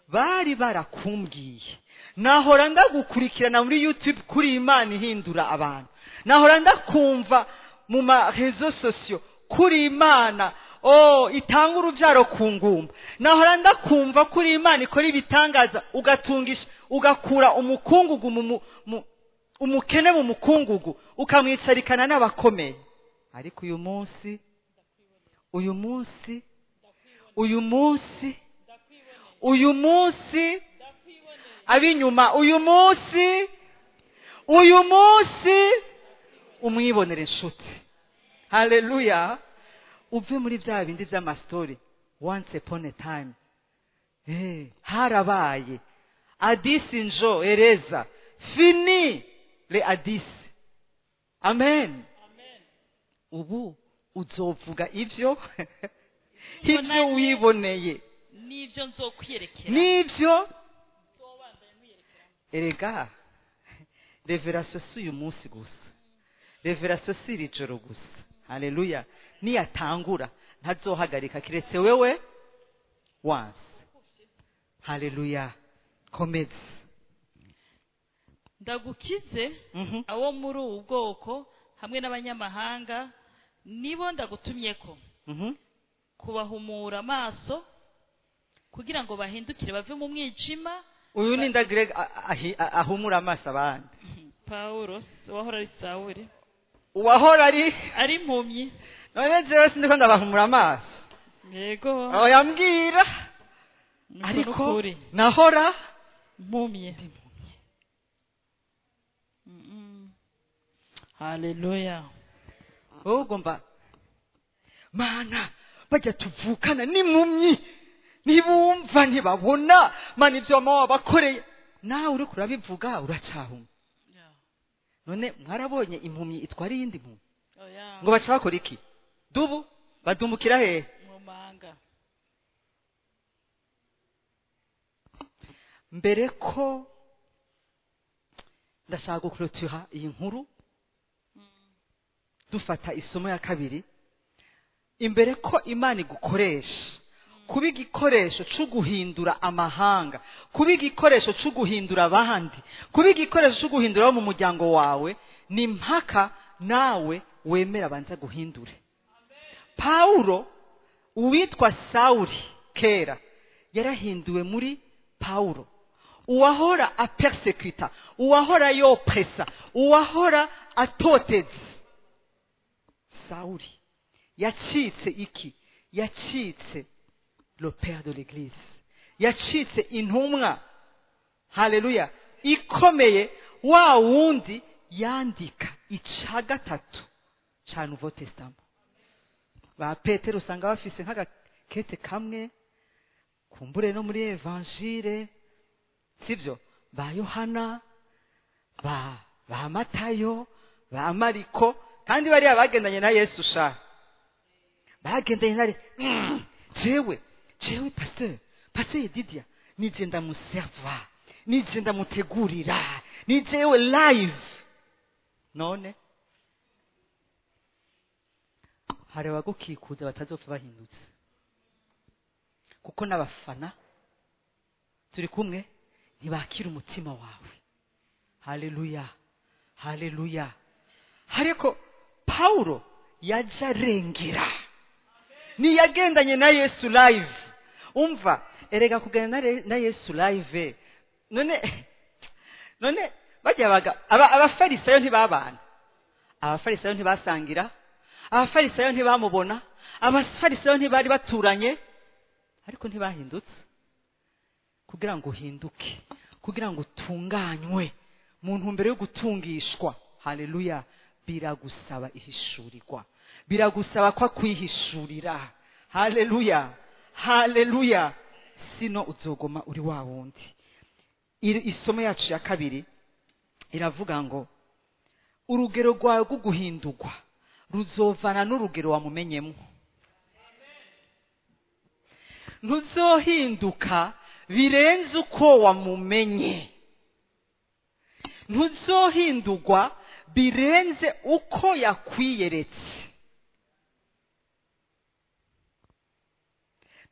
bari barakumbwiye, nahora ndagukurikirana muri YouTube kuri Imana ihindura abantu, nahora ndakumva mu ma réseaux sociaux kuri Imana itanga urubyaro ku ngumba, nahora ndakumva kuri Imana ikora ibitangaza, ugatungisha, ugakura umukungugu Umukene mu mukungugu ukamwicarikana n'abakomeye. Ariko uyu munsi, uyu munsi, uyu munsi, uyu munsi, abinyuma, uyu munsi, uyu munsi umwibonere inshuti. Haleluya. Uve muri bya bindi by'amastori, once upon a time. Harabaye adisi njo ereza fini le adisi. Amen. Ubu uzovuga ivyo ivyo wiboneye n'ivyo nzokwiyerekera, n'ivyo erega. Revelation si uyu munsi gusa, revelation si iri joro gusa. Haleluya. Niyatangura ntazohagarika kiretse wewe once. Haleluya. Komeza. Ndagukize abo muri ubu bwoko hamwe n'abanyamahanga, nibo ndagutumyeko kubahumura amaso kugira ngo bahindukire bave mu mwijima. Uyu ni ndagire ahumura amaso abandi. Paulo wahora ari Sawuli, uwahora ari impumyi. None jewe sindiko ndabahumura amaso. Yego. Yambwira ariko nahora mpumye. Haleluya. Wowe ugomba mana bajya tuvukana n'impumyi, ntibumva ntibabona, mana ibyo mama wabakoreye. Nawe uri kurabivuga uracahuma. None mwarabonye impumyi itwara iyindi mpumyi ngo baca bakora iki? Dubu badumbukira hehe? Mu manga. Mbere ko ndashaka guclôturer iyi nkuru dufata isomo ya kabiri, imbere ko Imana igukoresha kuba igikoresho cyo guhindura amahanga, kuba igikoresho cyo guhindura abandi, kuba igikoresho cyo guhindura abo mu muryango wawe, ni mpaka nawe wemera abanza guhindure. Paulo uwitwa Sauli kera yarahinduwe muri Paulo. Uwahora apersecuta, uwahora yopresa, uwahora atoteza, Sauli yacitse iki? Yacitse le père de l'église, yacitse intumwa. Haleluya. Ikomeye, wa wundi yandika ica gatatu ca Nouveau Testament. Ba Petero usanga bafise nk'agakete kamwe kumbure no muri Evangile, sivyo? Ba Yohana, ba Matayo, ba Mariko, kandi bariya bagendanye na Yesu sha. Bagendanye na jewe pasteur Didia, nije ndamuserva, nije ndamutegurira, ni jewe live. None hari abagukikuza batazopfa bahindutse, kuko n'abafana turi kumwe ntibakira umutima wawe. Haleluya, haleluya. Ariko Paulo yaja arengera, niyagendanye na Yesu live. Umva erega kugenda na Yesu live. None bajya baga abafarisayo ntibabana, abafarisayo ntibasangira, abafarisayo ntibamubona, abafarisayo ntibari baturanye, ariko ntibahindutse. Kugira ngo uhinduke, kugira ngo utunganywe mu ntumbero yo gutungishwa, haleluya, biragusaba ihishurirwa, biragusaba kwa kwihishurira. Haleluya, haleluya. Sino uzogoma uri wa wundi. Isomo yacu ya kabiri iravuga ngo urugero rwawe rwo guhindurwa ruzovana n'urugero wamumenyemo. Ntuzohinduka birenze uko wamumenye, ntuzohindurwa birenze uko yakwiyeretse.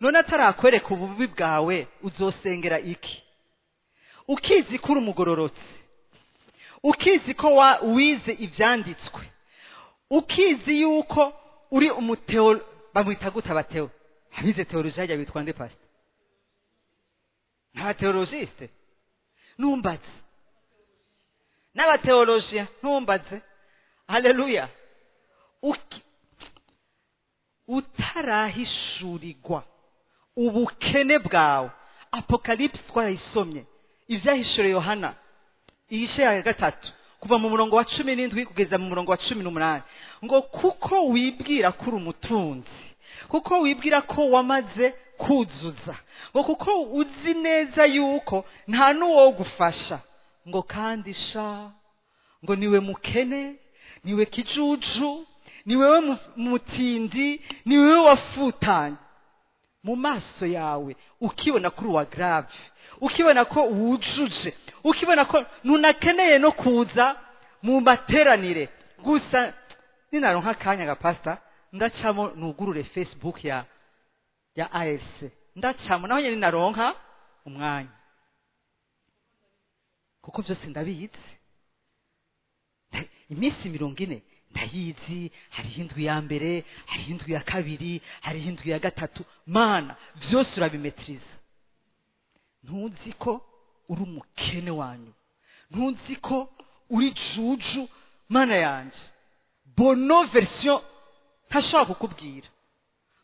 None atarakwereka ububi bwawe uzosengera iki? Ukizi ko uri umugororotsi, ukizi ko wize ibyanditswe, ukizi yuko uri umuteo, bamwita gute abateo? Abize teoloji hajya bitwa nde pastor? Nta teologiste numbatse N'abateolojiya ntumbaze. Haleluya. Utarahishurirwa ubukene bwawe. Apocalypse twarayisomye, ivyahishuriwe Yohana igice ya 3 kuva mu murongo wa 17 kugeza mu murongo wa 18, ngo kuko wibwira ko uri umutunzi, kuko wibwira ko wamaze kuzuza, ngo kuko uzi neza yuko nta n'uwo gufasha, ngo kandi sha ngo niwe mukene, niwe kijuju, niwewe mutindi, niwewe wafutanye. Mu maso yawe ukibona kuri wa grave, ukibona ko wujuje, ukibona ko nunakeneye no kuza mu materanire. Gusa ninaronka akanya ga pastor, ndacamo nugurure Facebook ya ALC, ndacamo naho nyene ninaronka umwanya, kuko byose ndabizi. Iminsi 40 ndayizi, hari indwi ya mbere, hari indwi ya kabiri, hari indwi ya gatatu. Mana byose urabimetriza. Ntuzi ko uri umukene wanyu, ntuzi ko uri juju. Mana yanje, bono version ntashobora kukubwira,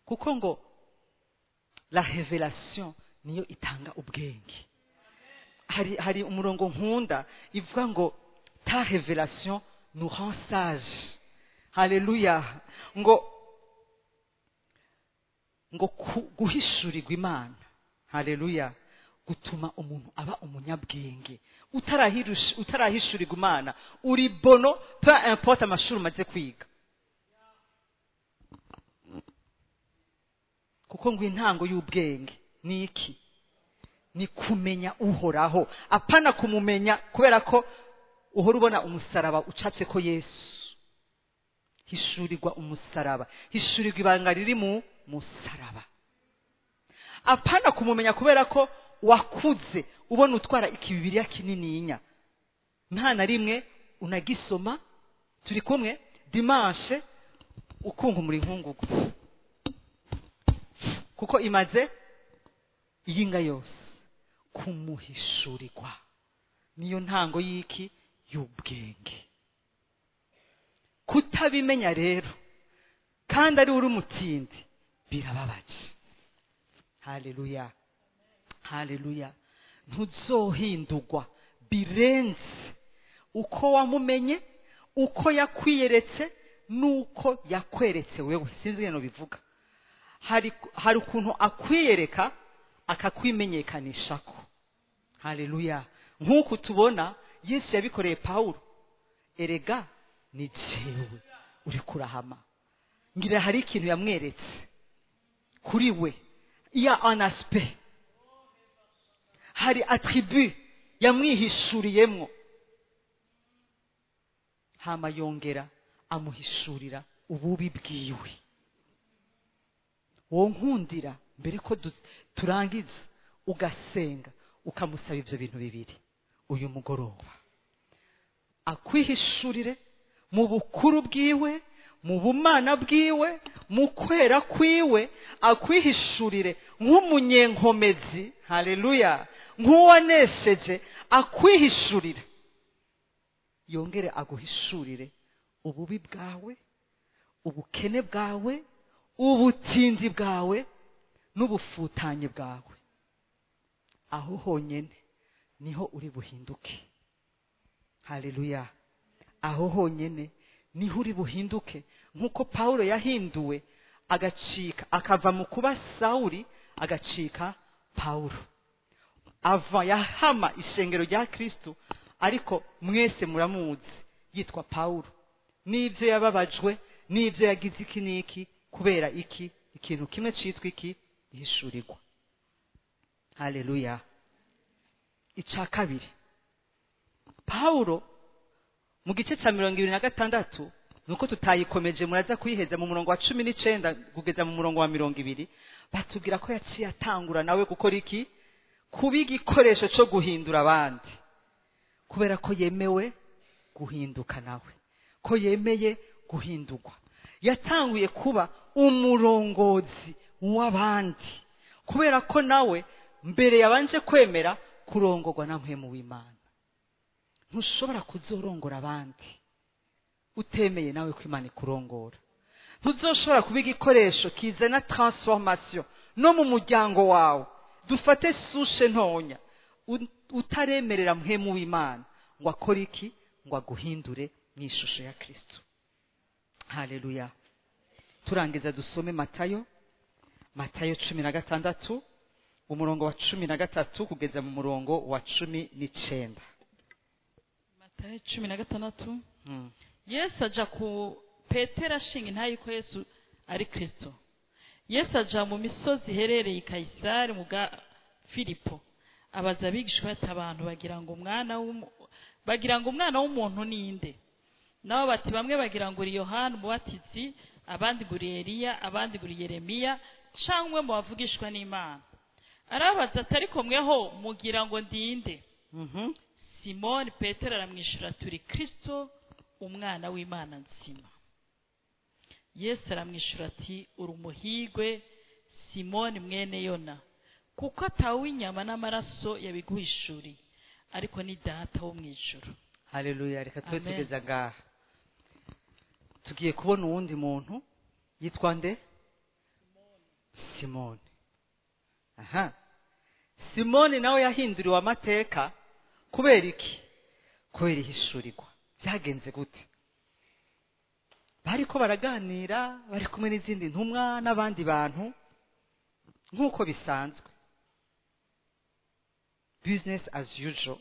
kuko ngo la révélation niyo itanga ubwenge. Hari umurongo nkunda ivuga ngo ta révélation nous rend sage. Haleluya. Ngo guhishurirwa Imana, haleluya, gutuma umuntu aba umunyabwenge. Utarahishurirwa Imana uri bono, peu importe amashuri umaze kwiga, kuko ngo intango y'ubwenge ni iki? Ni kumenya Uhoraho. Apana kumumenya kubera ko uhora ubona umusaraba ucapse ko Yesu. Hishurirwa umusaraba, hishurirwa ibanga riri mu musaraba. Apana kumumenya kubera ko wakuze ubona utwara ikibibiriya kinininya, nta na rimwe unagisoma. Turi kumwe dimanche ukunkumura inkungugu, kuko imaze iyinga yose. Kumuhishurirwa niyo ntango y'iki? Y'ubwenge. Kutabimenya rero kandi ari uri umutindi birababaje. Haleluya, haleluya. Ntuzohindurwa birenze uko wamumenye, uko yakwiyeretse nuko yakweretse wewe. Sinzi ngeno bivuga. Hari ukuntu akwiyereka akakwimenyekanishako. Haleluya. Nkuko tubona Yesu yabikoreye Paulo, erega ni jewe uri kurahama. Ngira hari ikintu yamweretse kuri we, iya un aspect, hari attribut yamwihishuriyemwo, hama yongera amuhishurira ububi bwiwe. Wo nkundira mbere ko turangiza ugasenga ukamusaba ivyo bintu bibiri uyu mugoroba: akwihishurire mu bukuru bwiwe, mu bumana bwiwe, mu kwera kwiwe, akwihishurire nk'umunyenkomezi, haleluya, nk'uwanesheje, akwihishurire, yongere aguhishurire ububi bwawe, ubukene bwawe, ubutindi bwawe n'ubufutanye bwawe. Aho honyene niho uri buhinduke. Haleluya. Aho honyene niho uri buhinduke, nkuko Paulo yahinduwe agacika, akava mu kuba Sauli agacika Paulo. Ava yahama ishengero rya Kristo, ariko mwese muramuzi yitwa Paulo. N'ivyo yababajwe, n'ivyo yagize iki n'iki, kubera iki ikintu kimwe citwa iki? Ihishurirwa. Haleluya. Ica kabiri, Paulo mu gice ca 26, nuko tutayikomeje muraza kuyiheza mu murongo wa 19 kugeza mu murongo wa 20, batubwira ko yaciye atangura nawe gukora iki? Kuba igikoresho cyo guhindura abandi, kubera ko yemewe guhinduka nawe, ko yemeye guhindurwa. Yatanguye kuba umurongozi w'abandi, kubera ko nawe mbere yabanje kwemera kurongorwa na mpwemu w'Imana. Ntushobora kuzorongora abandi utemeye nawe ko Imana ikurongora. Ntuzoshobora kuba igikoresho kizana transformation no mu muryango wawe. Dufate sushe ntonya utaremerera Mpwemu w'Imana ngo akore iki? Ngo aguhindure mu ishusho ya Kristo. Haleluya. Turangiza dusome Matayo 16 umurongo wa 13 kugeza mu murongo wa 19. Matayo 16. Yesu aja ku Petero ashinga intayi ko Yesu ari Kristo. Yesu aja mu misozi iherereye i Kayisari mu ga Filipo, abaza abigishwa ati abantu bagira ngo umwana w'umuntu ninde? Nabo bati bamwe bagira ngo uri Yohana Umubatizi, abandi ngo uri Eliya, abandi ngo uri Yeremiya, canke umwe mu bavugishwa n'Imana. Arabaza ati ariko mweho mugira ngo ndinde? Simoni Petero aramwishura turi Kristo umwana w'Imana nzima. Yesu aramwishura ati uri umuhigwe Simoni mwene Yona, kuko atawe inyama n'amaraso yabiguhishuriye, ariko ni Data wo mu ijuru. Haleluya. Reka tube tugeza ngaha. Tugiye kubona uwundi muntu yitwa nde? Simoni. Aha. Simoni nawe yahinduriwe amateka kubera iki? Kubera ihishurirwa. Byagenze gute? Bariko baraganira, bari kumwe n'izindi ntumwa n'abandi bantu nk'uko bisanzwe, business as usual.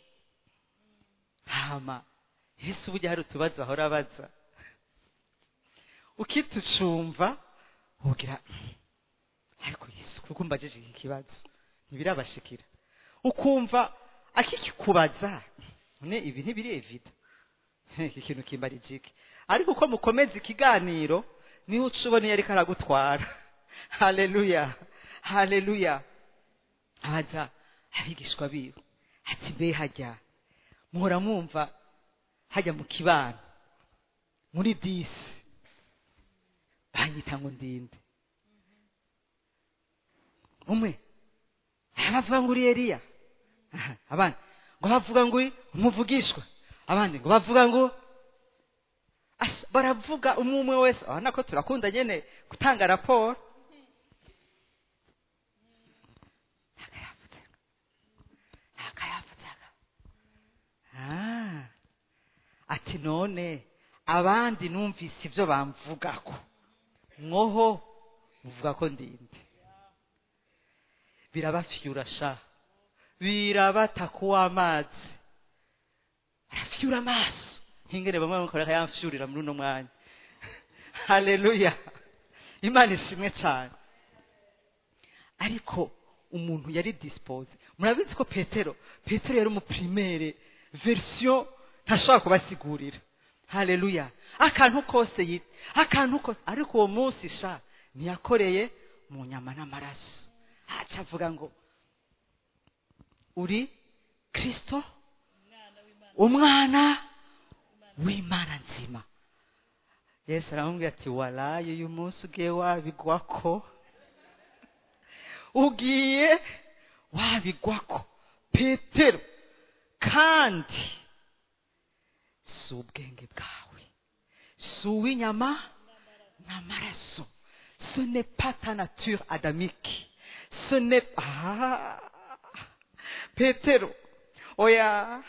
Hama Yesu burya hari utubazo ahora abaza, ukitucumva ugira ariko Yesu kuko mbajije iki kibazo ntibirabashikira, ukumva akikikubaza none ibi ntibiri evida, iki kintu kimbarije iki? Ariko uko mukomeza ikiganiro niho uca ubona iyo ariko aragutwara. Haleluya, haleluya. Abaza abigishwa biwe ati mbe hajya muhora mwumva hajya mu kibano muri disi banyita ngo ndinde? Umwe abavuga ngo uri Eliya, abandi ngo bavuga ngo uri umuvugishwa, abandi ngo bavuga ngo baravuga umwe wese. Urabona ko turakunda nyene gutanga raporo. Ati none abandi numvise ibyo bamvugako, mwoho muvuga ko ndinde? Birabafyura sha, birabatakuwa amazi, barafyura amaso nk'ingene bamwe bakora kayamfyurira muri uno mwanya. Haleluya, Imana ishimwe cyane. Ariko umuntu yari dispose. Murabizi ko Petero yari umuprimere version ntashobora kubasigurira. Haleluya. Akantu kose akantu kose. Ariko uwo munsi sha ntiyakoreye mu nyama n'amaraso, aca avuga ngo uri Kristo umwana w'Imana nzima. Yesu aramubwira ati waraye uyu munsi ugiye wabigwako, ugiye wabigwako Petero, kandi si ubwenge bwawe, si uw'inyama n'amaraso, ce n'est pas ta nature adamique, ce n'est pas Petero, oya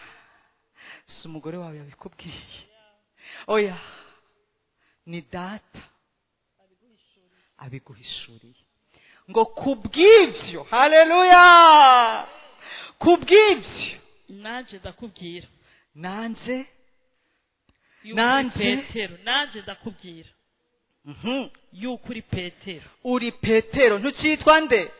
si umugore wawe yabikubwiye, oya ni Data abiguhishuriye. Ngo kubw'ibyo, haleluya, kubw'ibyo nanje ndakubwira, nanje Petero, nanje ndakubwira yuko uri Petero, uri Petero, ntucitwa nde?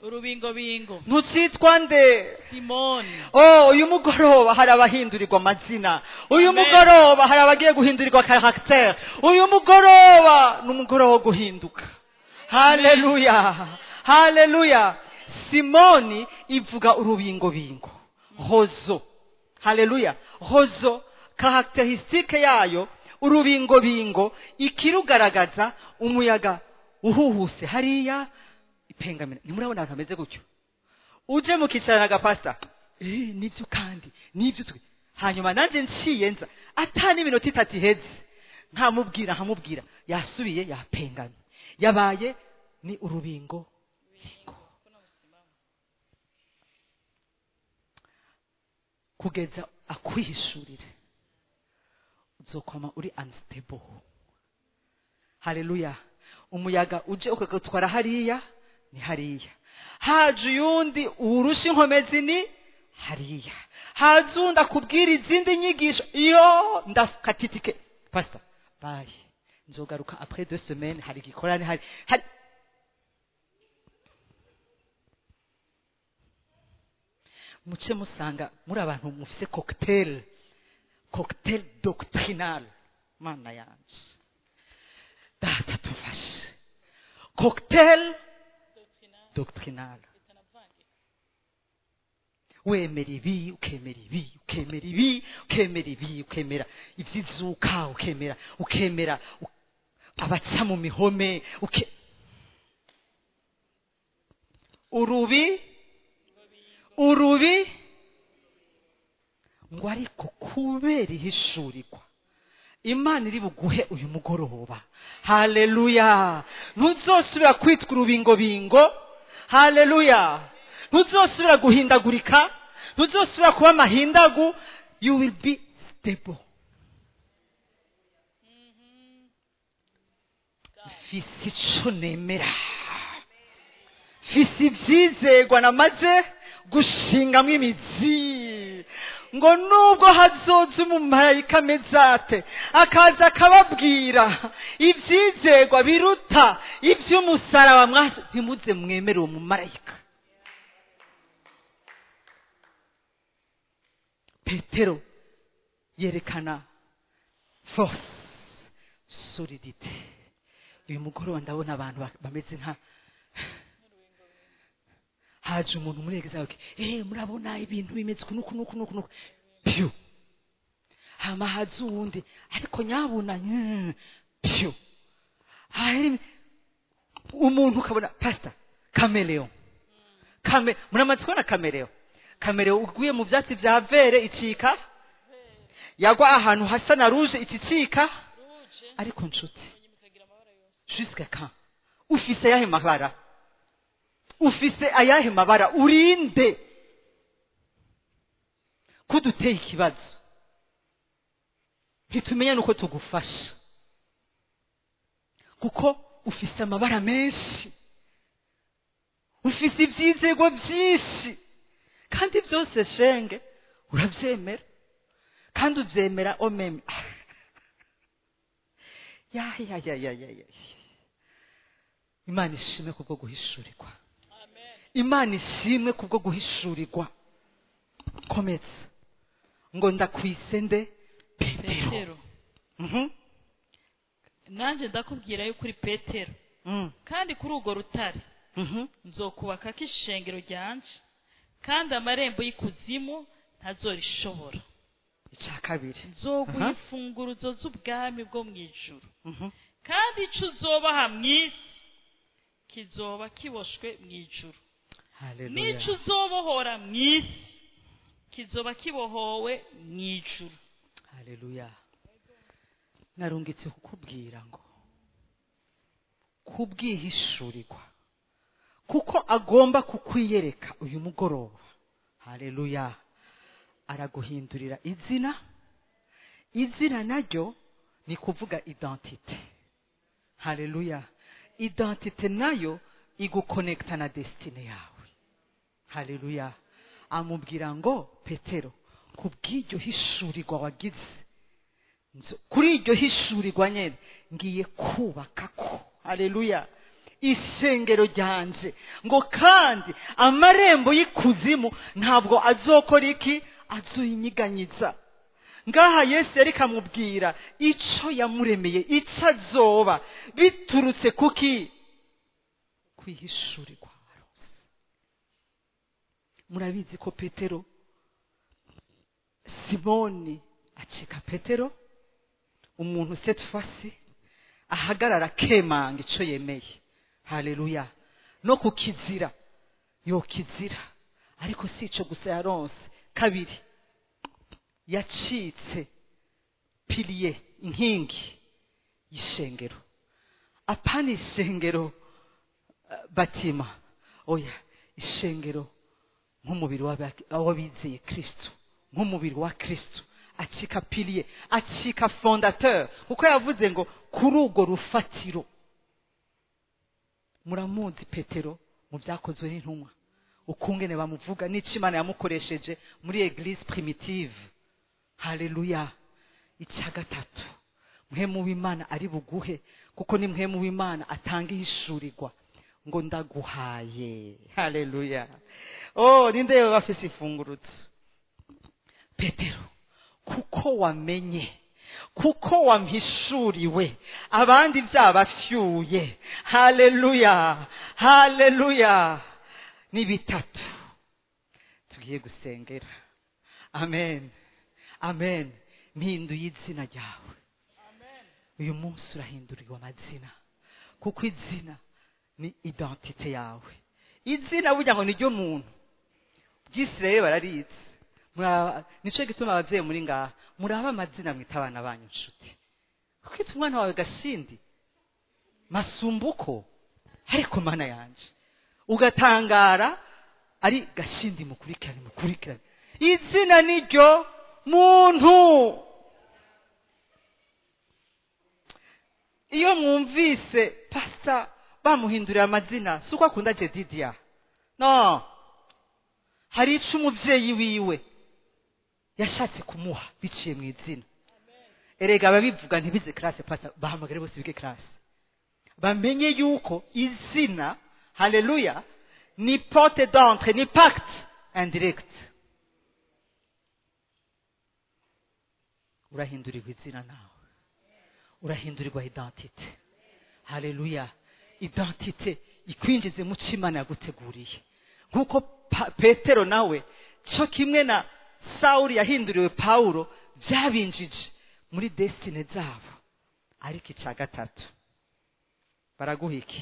Urubingo bingo. Ntucitwa nde? Simoni. Oh, uyu mugoroba hari abahindurirwa amazina, uyu mugoroba hari abagiye guhindurirwa caractère, uyu mugoroba ni umugoroba wo guhinduka. Haleluya, haleluya. Simoni ivuga urubingo bingo, hozo. Haleluya. Hozo caractéristique yayo urubingo bingo ikirugaragaza umuyaga uhuhuse hariya ipengamira. Ntimurabona abantu bameze gutyo? Uje mukicarana agapasta, nibyo kandi nibyo twe Hanyuma nanje nciye nza atani iminota itatu iheze nkamubwira yasubiye yapengamye, yabaye ni urubingo bingo. Kugeza akwihishurire uzokwama uri unstable. Haleluya. Umuyaga uje ukagutwara hariya ni hariya, haje uyundi urusha inkomezi ni hariya, haje undi akubwira izindi nyigisho, iyo ndakatitike pastor bye, nzogaruka après 2 semaines, hari gikorane hari muce musanga muri abantu mufise cocktail doctrinal. Mana yanje data tufashe. Cocktail doctrinal, wemera ibi ukemera ibi ukemera ibi ukemera ibi ukemera ivyizuka ukemera abaca mu mihome urubi ngo ariko kubera ihishurirwa Imana iri buguhe uyu mugoroba. Haleluya. Ntuzosubira kwitwa urubingo bingo. Haleluya. Ntuzosubira guhindagurika, ntuzosubira kuba amahindagu. You will be stable. Mfise ico nemera, mfise ivyizegwa namaze gushingamwo imizi, ngo nubwo hazoza umumarayika ameze akaza akababwira ivyizegwa biruta ivy'umusaraba, ntimuze mwemere uwo mumarayika. Petero yerekana force, solidité. Uyu mugoroba ndabona abantu bameze nka haje umuntu muri examen, murabona ibintu bimeze kuno kuno kuno kuno pyu, hama haje uwundi ariko nyabuna pyu, haheri umuntu ukabona pastor chameleon. Muramaze kubona chameleon? Chameleon uguye mu vyatsi vya vere icika, yagwa ahantu hasa na rouge icicika. Ariko nshuti, jusqu'à quand ufise ayahe mabara? Ufise ayahe mabara? Urinde kuduteye ikibazo, ntitumenya nuko tugufasha, kuko ufise amabara menshi, ufise ivyizego vyinshi, kandi byose shenge uravyemera, kandi uvyemera omeme. Ya ya ya ya ya. Imana ishimwe kubwo guhishurirwa. Imana ishimwe kubwo guhishurirwa. Komeza ngo ndakwise nde? Petero. Nanje ndakubwira yuko uri Petero, kandi kuri urwo rutare nzokubaka ishengero ryanje, kandi amarembo y'ikuzimu ntazorishobora. Icya kabiri, nzoguha imfunguruzo z'ubwami bwo mu ijuru, kandi ico uzobaha mw'isi kizoba kiboshwe mu ijuru, n'ico uzobohora mw'isi kizoba kibohowe mu ijuru. Haleluya. Narungitse kukubwira ngo kubwihishurirwa, kuko agomba kukwiyereka uyu mugoroba. Haleluya. Araguhindurira izina. Izina naryo ni kuvuga identite. Haleluya. Identite nayo igukonekta na destiny yawe. Haleluya. Amubwira ngo Petero, kubw'iryo hishurirwa wagize, kuri iryo hishurirwa nyene ngiye kubaka ko, haleluya, ishengero ryanje, ngo kandi amarembo y'ikuzimu ntabwo azokora iki? Azoyinyiganyiza. Ngaha Yesu yari kamubwira ico yamuremeye, ico azoba, biturutse kuki? Kwihishurirwa. Murabizi ko Petero, Simoni acika Petero, umuntu cette fois-ci ahagarara kemanga ico yemeye. Haleluya. No kukizira yokizira, ariko si ico gusa yaronse. Kabiri, Yacitse pilier, inkingi y'ishengero. Apana ishengero batima, oya, ishengero nk'umubiri w'abizeye Kristo, nk'umubiri wa Kristo. Acika pilier, acika fondateur, kuko yavuze ngo kuri urwo rufatiro. Muramuzi Petero mu Byakozwe n'Intumwa, ukungene bamuvuga n'ico Imana yamukoresheje muri église primitive. Haleluya! Icya gatatu, Mpwemu w'Imana ari buguhe, kuko ni Mpwemu w'Imana atanga ihishurirwa, ngo ndaguhaye. Haleluya! Oh, ninde yoba afise ifungurutso? Petero, kuko wamenye, kuko wampishuriwe, abandi byabafyuye. Haleluya, haleluya! Ni bitatu tugiye gusengera. Amen, amen. Mpinduye izina ryawe. Uyu munsi urahindurirwa amazina, kuko izina ni identité yawe. Izina burya ngo niryo muntu. Bw'Isirayeli bararizi. Nico gituma abavyeyi muri ngaha muraba amazina mwita abana banyu. Nshuti, kwita umwana wawe Gashindi, Masumbuko, ariko Mana yanje, ugatangara ari Gashindi. Mukurikirane, mukurikirane, izina niryo muntu. Iyo mwumvise pasta bamuhindurira amazina, si uko akunda Jedidia, no, hari ico umuvyeyi wiwe yashatse kumuha biciye mu izina. Erega ababivuga ntibize classe. Pasta, bahamagare bose bige classe, bamenye yuko izina, haleluya, ni porte d'entrée, ni pacte indirect. Urahindurirwa izina nawe, urahindurirwa identité. Haleluya! Identité ikwinjize mu cyo Imana yaguteguriye, nk'uko Petero nawe cyo kimwe na Sawuli yahinduriwe Pawulo, byabinjije muri destinée zabo. Ariko icya gatatu, baraguha iki?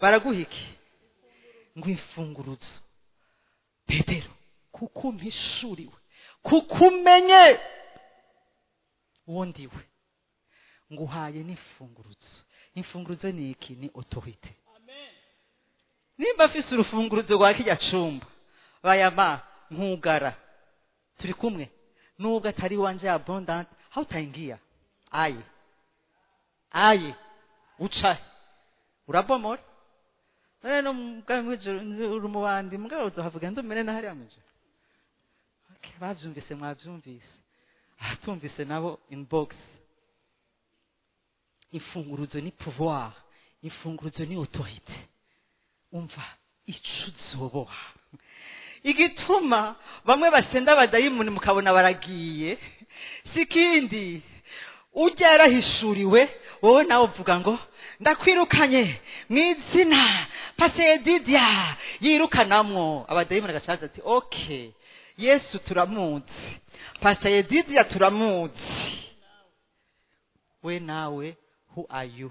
Baraguha iki? Ngo imfunguruzo. Petero, kuko umpishuriwe, kuko umenye uwo ndiwe, nguhaye n'imfunguruzo. Imfunguruzo ni iki? Ni autorité. Nimba afise urufunguruzo rwa kirya cumba, bayama nkugara, turi kumwe, nubwo atari wanje abondant, hautaingia. Aye aye, uca urabomora. None no mubwami bw'ijuru uri mu bandi, mugabo uzohavuga ndumere na hariya mw'ijuru. Okay, bavyumvise mwavyumvise, abatumvise nabo inbox. Imfunguruzo ni pouvoir, imfunguruzo ni autorité. Umva ico uzoboha. Igituma bamwe basenda abadayimoni mukabona baragiye, si kindi, ujya yarahishuriwe. Wowe nawe uvuga ngo ndakwirukanye mu izina paseye Didia, yirukanamwo abadayimoni, agashaza ati okay, Yesu turamuzi, paseye Didia turamuzi, we nawe who are you?